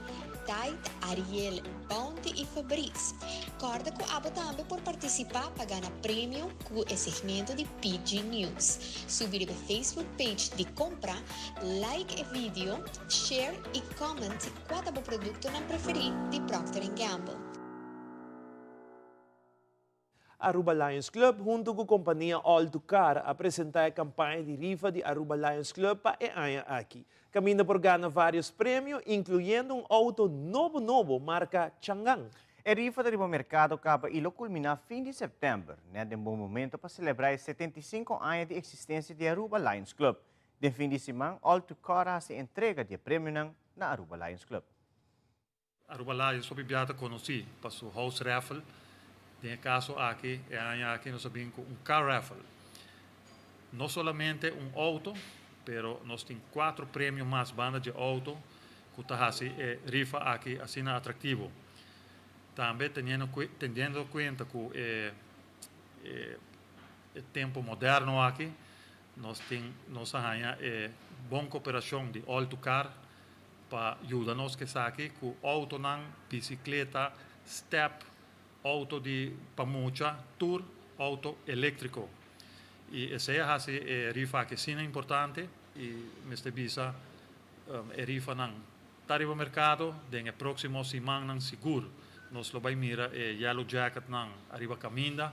Tide, Ariel, Bounty y Febreze. Corda cu abo tambe por participa pa gana premio cu e segmento di PG News. Subi riba e Facebook page di Compra, like e video, share y comment cua ta bo productonan preferi di Procter and Gamble. Aruba Lions Club hunto cu compania All to Car a presenta e campaña di rifa di Aruba Lions Club pa e aña aki. Caminda por gana varios premio, incluyendo un auto nobo nobo marca Changan. E rifa ta riba mercado caba y lo culmina fin di september, net den bon momento pa celebra e 75 aña di existencia di Aruba Lions Club. Den fin di siman All to Car a haci entrega di e premionan na Aruba Lions Club. Aruba Lions hopi bia ta conoci pa su house raffle. Den e caso aki, e aña aki nos a bin cu un car raffle. No solamente un auto, pero nos tin cuatro premio mas banda dje auto cu ta haci e rifa aki asina atractivo. Tambe teniendo teniendo cuenta cu e e tempo moderno aki, nos tin nos a haña e bon cooperacion di All to Car pa yuda nos ku esaki ku outonan, bisikleta, stèp, outo di pa mucha, tur outo eléktriko. I esei a hasi e rifa aki asina importante i mester bisa e rifanan ta riba merkado. Den e próksimo simannan sigur nos lo bai mira e yellow jacketnan ariba kaminda,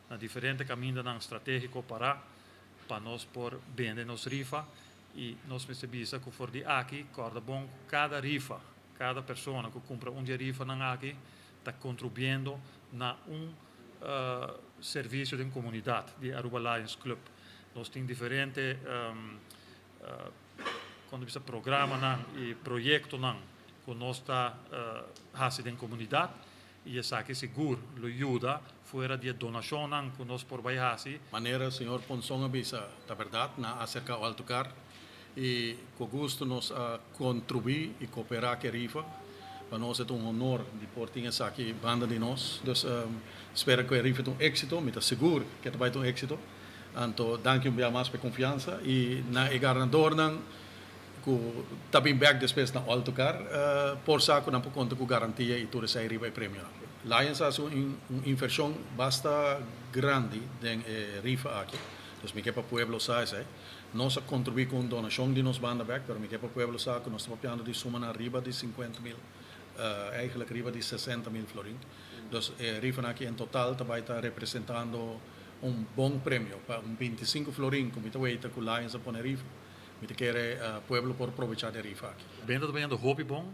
na diferente kamindanan stratégiko pará pa nos por bende nos rifa. I nos mester bisa ku for di aki kòrda bon ku kada rifa, kada persona ku kumpra un di e rifanan aki ta kontribuiendo na un servisio den komunidat di Aruba Lions Club. Nos tin diferente kon ta bisa programanan i proyektonan ku nos ta hasi den komunidat I esaki sigur lo yuda fuera di e donashonnan ku nos por bai hasi. Manera señor Ponson a bisa, ta berdad, nan a acerca Altocar y cu gusto nos a contribui y coopera cu e rifa. Pa nos e ta un honor di por tin esaki banda di nos. Dus spera cu e rifa ta un exito, mi ta sigur cu e ta bay ta un exito. Anto danki un bia mas pa e confiansa y na e ganadornan ku ta bin bek despues na Altocar por sa ku nan por konta ku garantia i tur esei riba e premionan. Lions a hasi un invershon basta grandi den e rifa aki, dus mi ke pa pueblo sa esei. Nos a kontribuí ku un donashon di nos banda bek, pero mi ke pa pueblo sa ku nos ta papiando di sumanan riba di 50 mil, eigenlijk riba di 60 mil florin. Dus e rifanan aki en total ta bai ta representando un bon premio pa un 25 florin ku mi ta weta ku Lions a pone rifa. Mi ta kere pueblo por probecha di e rifa aki. Benta ta bayendo hopi bon.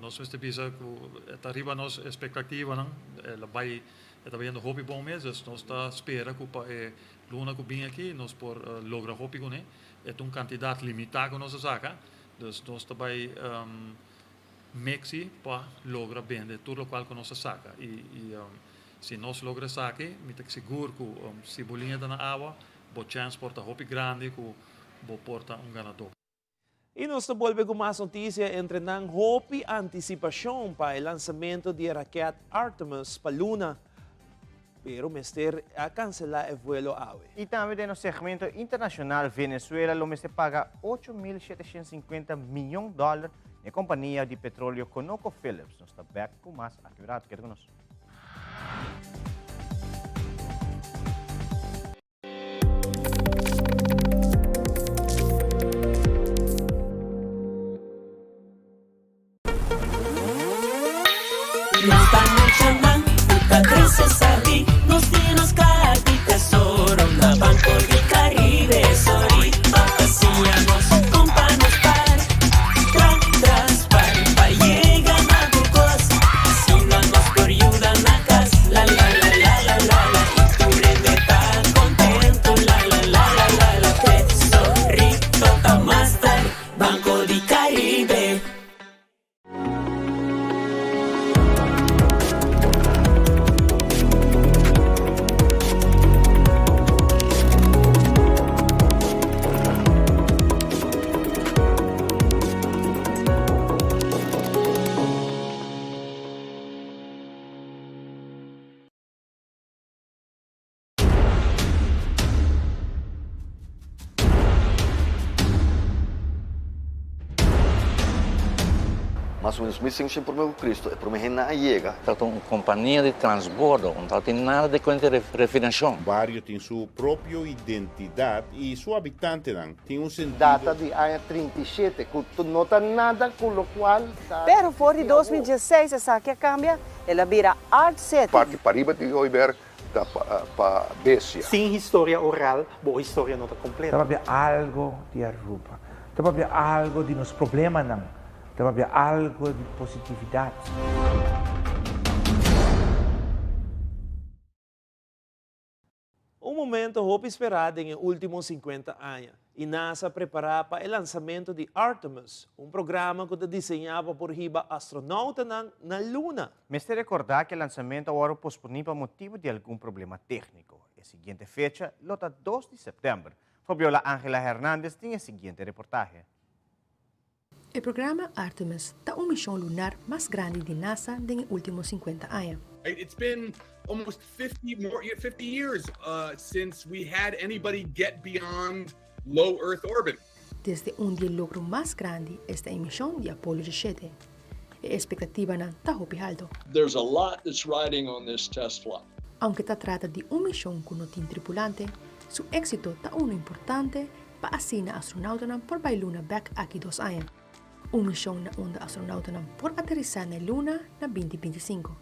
Nos mester bisa ku e ta riba nos espektativanan. El a bai, e ta bayendo hopi bon mes, dus nos ta spera ku pa e luna ku bin aki nos por logra hopi kuné. E ta un kantidat limitá ku nos a saka, dus nos ta bai mexi pa logra bende tur lokual ku nos a saka. I si nos logra esaki, mi ta sigur ku si bo liña ta na awa, Bo chèns por ta hopi grandi ku bo por ta un ganadó. I nos ta bolbe ku mas notisia entre nan hopi antisipashon pa e lansamento di e raket Artemis pa luna, pero mester a kanselá e vuelo awe. I tambe den nos segmento internashonal Venezuela lo mester paga 8.750 miyon dòler na e kompania di petroleo Conoco Phillips. Nos ta bèk ku mas aki un ratu. Keda ku nos. Nos ta muchanan ku ta krese sabí, nos tin nos kaha di tesoro na Banco di Caribe. Sorry pa siña nos kon pa nos par, tra tras par pa yega na tur kos. Asina nos por yuda na kas, la la la. Mas o menos 1500 promé ku Kristu e promé hendenan a yega. Tabata un kompania di transbordo, no tabatin nada di kuenta di refinashon. Bario tin su propio identidat i su habitantenan tin un sentido. Data di aña 37 ku no ta nada ku lokual ta. Pero for di 2016 esaki a kambia, el a bira Art City. Parti pariba di Hooiberg ta pa bestia. Sin historia oral, bo historia no ta completo. Ta papia algo di Aruba. Ta papia algo di nos problemanan. Ta papia algo di positividad. Un momento hopi sperá den e último 50 aña i NASA a prepará pa e lansamentu di Artemis, un programa ku ta diseñá pa por hiba astronautanan na luna. Mester rekordá ku e lansamentu a wòrdu posponí pa motibu di algun problema tékniko. E siguiente fecha lo ta 2 di sèptèmber. Fabiola Angela Hernandez tin e siguiente reportahe. E programa Artemis ta un mishon lunar mas grandi di NASA den e ultimo 50 aña. It's been almost 50 more 50 years since we had anybody get beyond low Earth orbit. Desde un di e logro mas grandi esta e mishon di Apollo 17. E espektativanan ta hopi halto. There's a lot that's riding on this test flight. Aunke ta trata di un mishon ku no tin tripulante, su éksito ta unu importante pa asina astronautanan por bai luna bèk aki 2 aña. Un mishon na unda astronautanan por aterisá na e luna na 2025,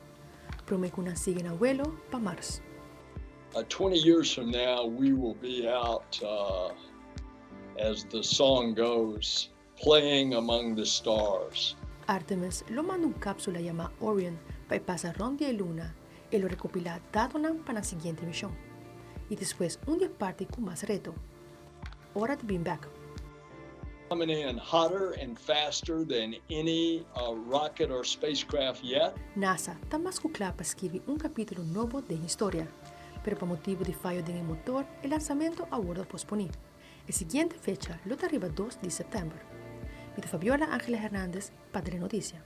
promé ku nan sigui nan vuelo pa Mars. 20 years from now we will be out, as the song goes, playing among the stars. Artemis lo manda un kápsula yamá Orion pa e pasa rònt di e luna e lo rekopilá datonan pa nan siguiente mishon. I despues un di e parti ku mas reto. Ora di bin bèk. Coming in hotter and faster than any rocket or spacecraft yet. NASA ta mas ku kla pa skirbi un kapítulo nobo den historia, pero pa motibu di fayo den e motor e lansamentu a wòrdu posponí. E siguiente fecha lo ta riba 2 di sèptèmber. Mi ta Fabiola Angela Hernandez pa Telenotisia.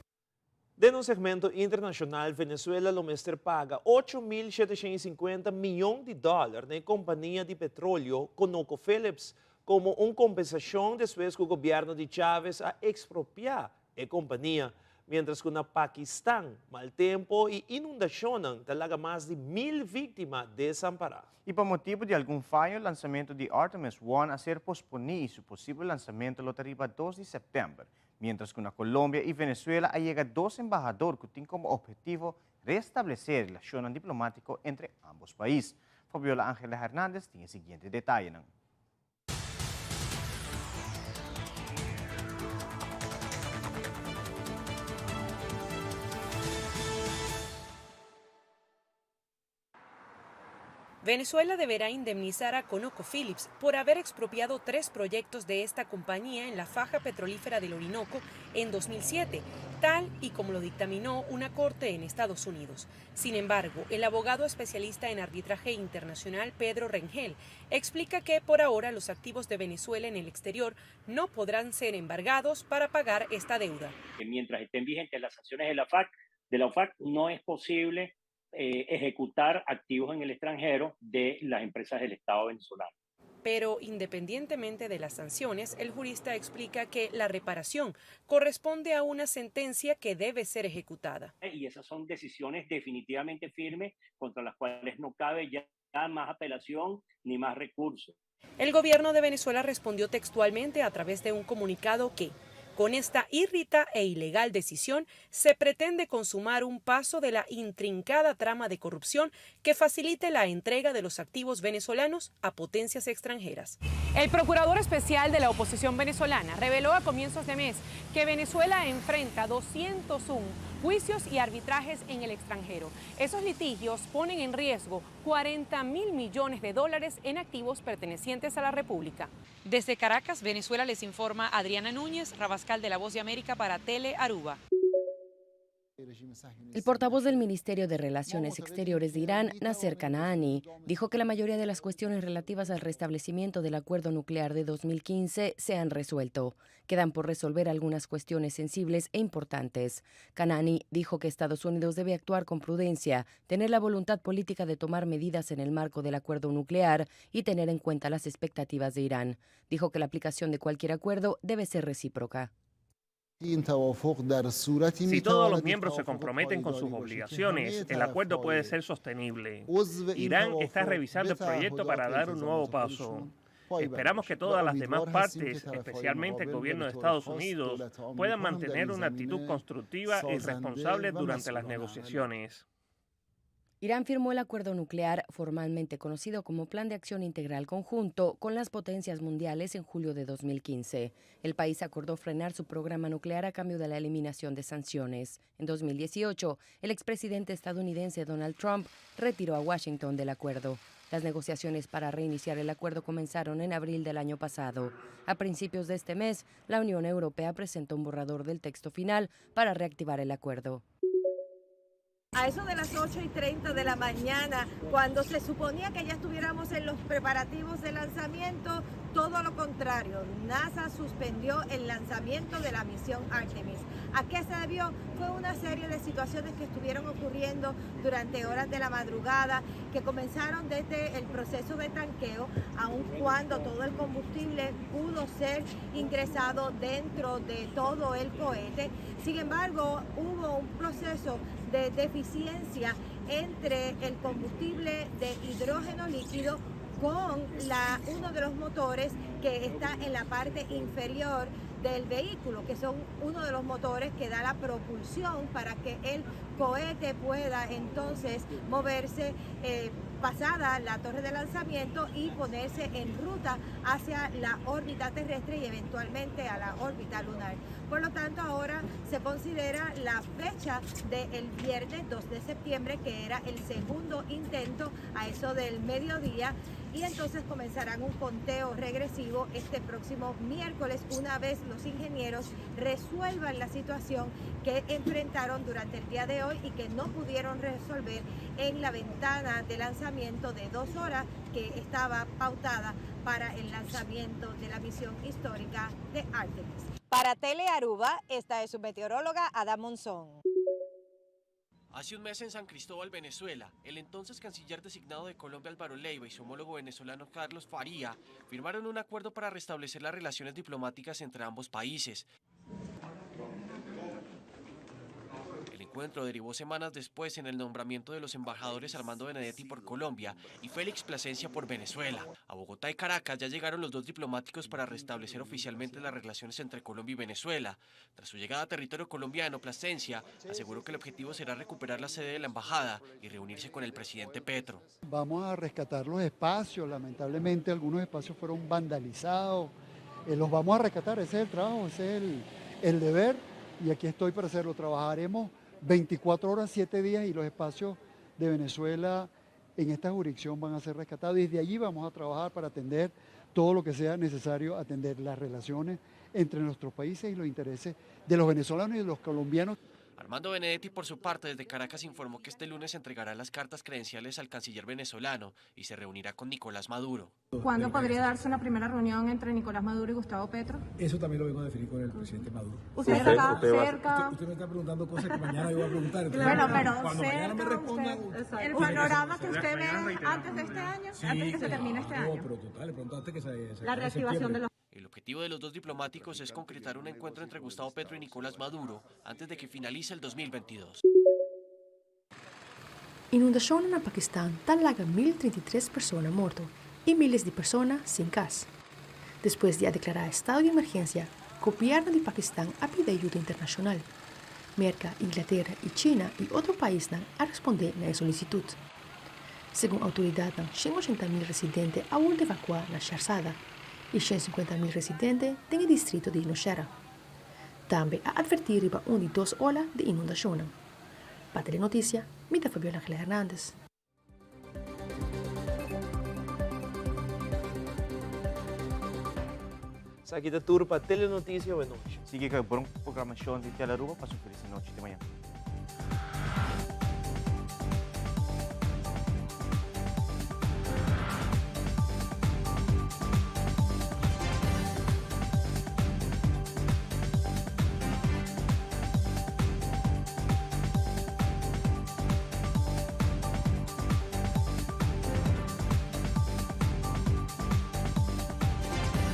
Den un segmento internashonal Venezuela lo mester paga 8750 miyon di dòler na e kompania di petrolio ConocoPhillips komo un kompensashon despues ku gobièrnu di Chávez a ekspropiá e kompania, miéntras ku na Pakistan mal tempu i inundashonnan ta laga mas di 1000 víktima desampará. I pa motibu di algun fayo, lansamentu di Artemis One a ser posponí i su posibel lansamentu lo ta riba 2 di sèptèmber. Mientras ku na Colombia i Venezuela a yega dos embahador ku tin komo ophetivo restablesé relashonnan diplomátiko entre ámbos pais. Fabiola Angela Hernandez tin e siguiente detayenan. Venezuela deberá indemnizar a ConocoPhillips por haber expropiado tres proyectos de esta compañía en la faja petrolífera del Orinoco en 2007, tal y como lo dictaminó una corte en Estados Unidos. Sin embargo, el abogado especialista en arbitraje internacional Pedro Rengel explica que por ahora los activos de Venezuela en el exterior no podrán ser embargados para pagar esta deuda. Mientras estén vigentes las sanciones de la FAC, de la OFAC, no es posible ejecutar activos en el extranjero de las empresas del Estado venezolano. Pero independientemente de las sanciones, el jurista explica que la reparación corresponde a una sentencia que debe ser ejecutada. Y esas son decisiones definitivamente firmes contra las cuales no cabe ya más apelación ni más recursos. El gobierno de Venezuela respondió textualmente a través de un comunicado que, con esta irrita e ilegal decisión, se pretende consumar un paso de la intrincada trama de corrupción que facilite la entrega de los activos venezolanos a potencias extranjeras. El procurador especial de la oposición venezolana reveló a comienzos de mes que Venezuela enfrenta 201 juicios y arbitrajes en el extranjero. Esos litigios ponen en riesgo 40 mil millones de dólares en activos pertenecientes a la República. Desde Caracas, Venezuela, les informa Adriana Núñez, Rabascal de La Voz de América para Tele Aruba. El portavoz del Ministerio de Relaciones Exteriores de Irán, Nasser Kanaani, dijo que la mayoría de las cuestiones relativas al restablecimiento del acuerdo nuclear de 2015 se han resuelto. Quedan por resolver algunas cuestiones sensibles e importantes. Kanaani dijo que Estados Unidos debe actuar con prudencia, tener la voluntad política de tomar medidas en el marco del acuerdo nuclear y tener en cuenta las expectativas de Irán. Dijo que la aplicación de cualquier acuerdo debe ser recíproca. Si todos los miembros se comprometen con sus obligaciones, el acuerdo puede ser sostenible. Irán está revisando el proyecto para dar un nuevo paso. Esperamos que todas las demás partes, especialmente el gobierno de Estados Unidos, puedan mantener una actitud constructiva y responsable durante las negociaciones. Irán firmó el acuerdo nuclear, formalmente conocido como Plan de Acción Integral Conjunto, con las potencias mundiales en julio de 2015. El país acordó frenar su programa nuclear a cambio de la eliminación de sanciones. En 2018, el expresidente estadounidense Donald Trump retiró a Washington del acuerdo. Las negociaciones para reiniciar el acuerdo comenzaron en abril del año pasado. A principios de este mes, la Unión Europea presentó un borrador del texto final para reactivar el acuerdo. A eso de las 8 y 30 de la mañana, cuando se suponía que ya estuviéramos en los preparativos de lanzamiento, todo lo contrario, NASA suspendió el lanzamiento de la misión Artemis. ¿A qué se debió? Fue una serie de situaciones que estuvieron ocurriendo durante horas de la madrugada, que comenzaron desde el proceso de tanqueo, aun cuando todo el combustible pudo ser ingresado dentro de todo el cohete. Sin embargo, hubo un proceso de deficiencia entre el combustible de hidrógeno líquido con la, uno de los motores que está en la parte inferior del vehículo, que son uno de los motores que da la propulsión para que el cohete pueda entonces moverse eh, pasada la torre de lanzamiento y ponerse en ruta hacia la órbita terrestre y eventualmente a la órbita lunar. Por lo tanto, ahora se considera la fecha del viernes 2 de septiembre, que era el segundo intento a eso del mediodía, y entonces comenzarán un conteo regresivo este próximo miércoles, una vez los ingenieros resuelvan la situación que enfrentaron durante el día de hoy y que no pudieron resolver en la ventana de lanzamiento de dos horas que estaba pautada para el lanzamiento de la misión histórica de Artemis. Para Tele Aruba, esta es su meteoróloga Ada Monzón. Hace un mes en San Cristóbal, Venezuela, el entonces canciller designado de Colombia Álvaro Leyva y su homólogo venezolano Carlos Faría firmaron un acuerdo para restablecer las relaciones diplomáticas entre ambos países. El encuentro derivó semanas después en el nombramiento de los embajadores Armando Benedetti por Colombia y Félix Plasencia por Venezuela. A Bogotá y Caracas ya llegaron los dos diplomáticos para restablecer oficialmente las relaciones entre Colombia y Venezuela. Tras su llegada a territorio colombiano, Plasencia aseguró que el objetivo será recuperar la sede de la embajada y reunirse con el presidente Petro. Vamos a rescatar los espacios, lamentablemente algunos espacios fueron vandalizados, eh, los vamos a rescatar, ese es el trabajo, ese es el, el deber y aquí estoy para hacerlo. Trabajaremos 24 horas, 7 días y los espacios de Venezuela en esta jurisdicción van a ser rescatados. Desde allí vamos a trabajar para atender todo lo que sea necesario, atender las relaciones entre nuestros países y los intereses de los venezolanos y de los colombianos. Armando Benedetti, por su parte, desde Caracas informó que este lunes entregará las cartas credenciales al canciller venezolano y se reunirá con Nicolás Maduro. ¿Cuándo podría darse una primera reunión entre Nicolás Maduro y Gustavo Petro? Eso también lo vengo a definir con el presidente Maduro. Usted, está cerca. Usted, me está preguntando cosas que mañana yo voy a preguntar. Entonces, bueno, pero cuando cerca mañana me respondan. Usted, el panorama que usted ve antes de este año, Sí, antes que se termine este no, año. pero total, de pronto antes que se, se La acabe reactivación de septiembre. los El objetivo de los dos diplomáticos es concretar un encuentro entre Gustavo Petro y Nicolás Maduro antes de que finalice el 2022. Inundacion na Pakistan ta laga 1033 persona morto y miles di persona sin cas. Despues di a declara estado di emergencia, gobierno di Pakistan a pidi ayudo internacional. Merca, Inglaterra y China y otro paisnan a responde na e solicitud. Segun autoridadnan, 180 mil residente a wordo evacua na Charsadda y 150 mil residente den e distrito di Nowshera. Tambe a adverti riba un di dos ola di inundacionnan. Pa Telenoticia, mi ta Fabiola Angela Hernandez. Esaki ta tur pa Telenoticia awe nochi. Sigui cu e bon programacion di Telearuba pa su feliz nochi te mañana.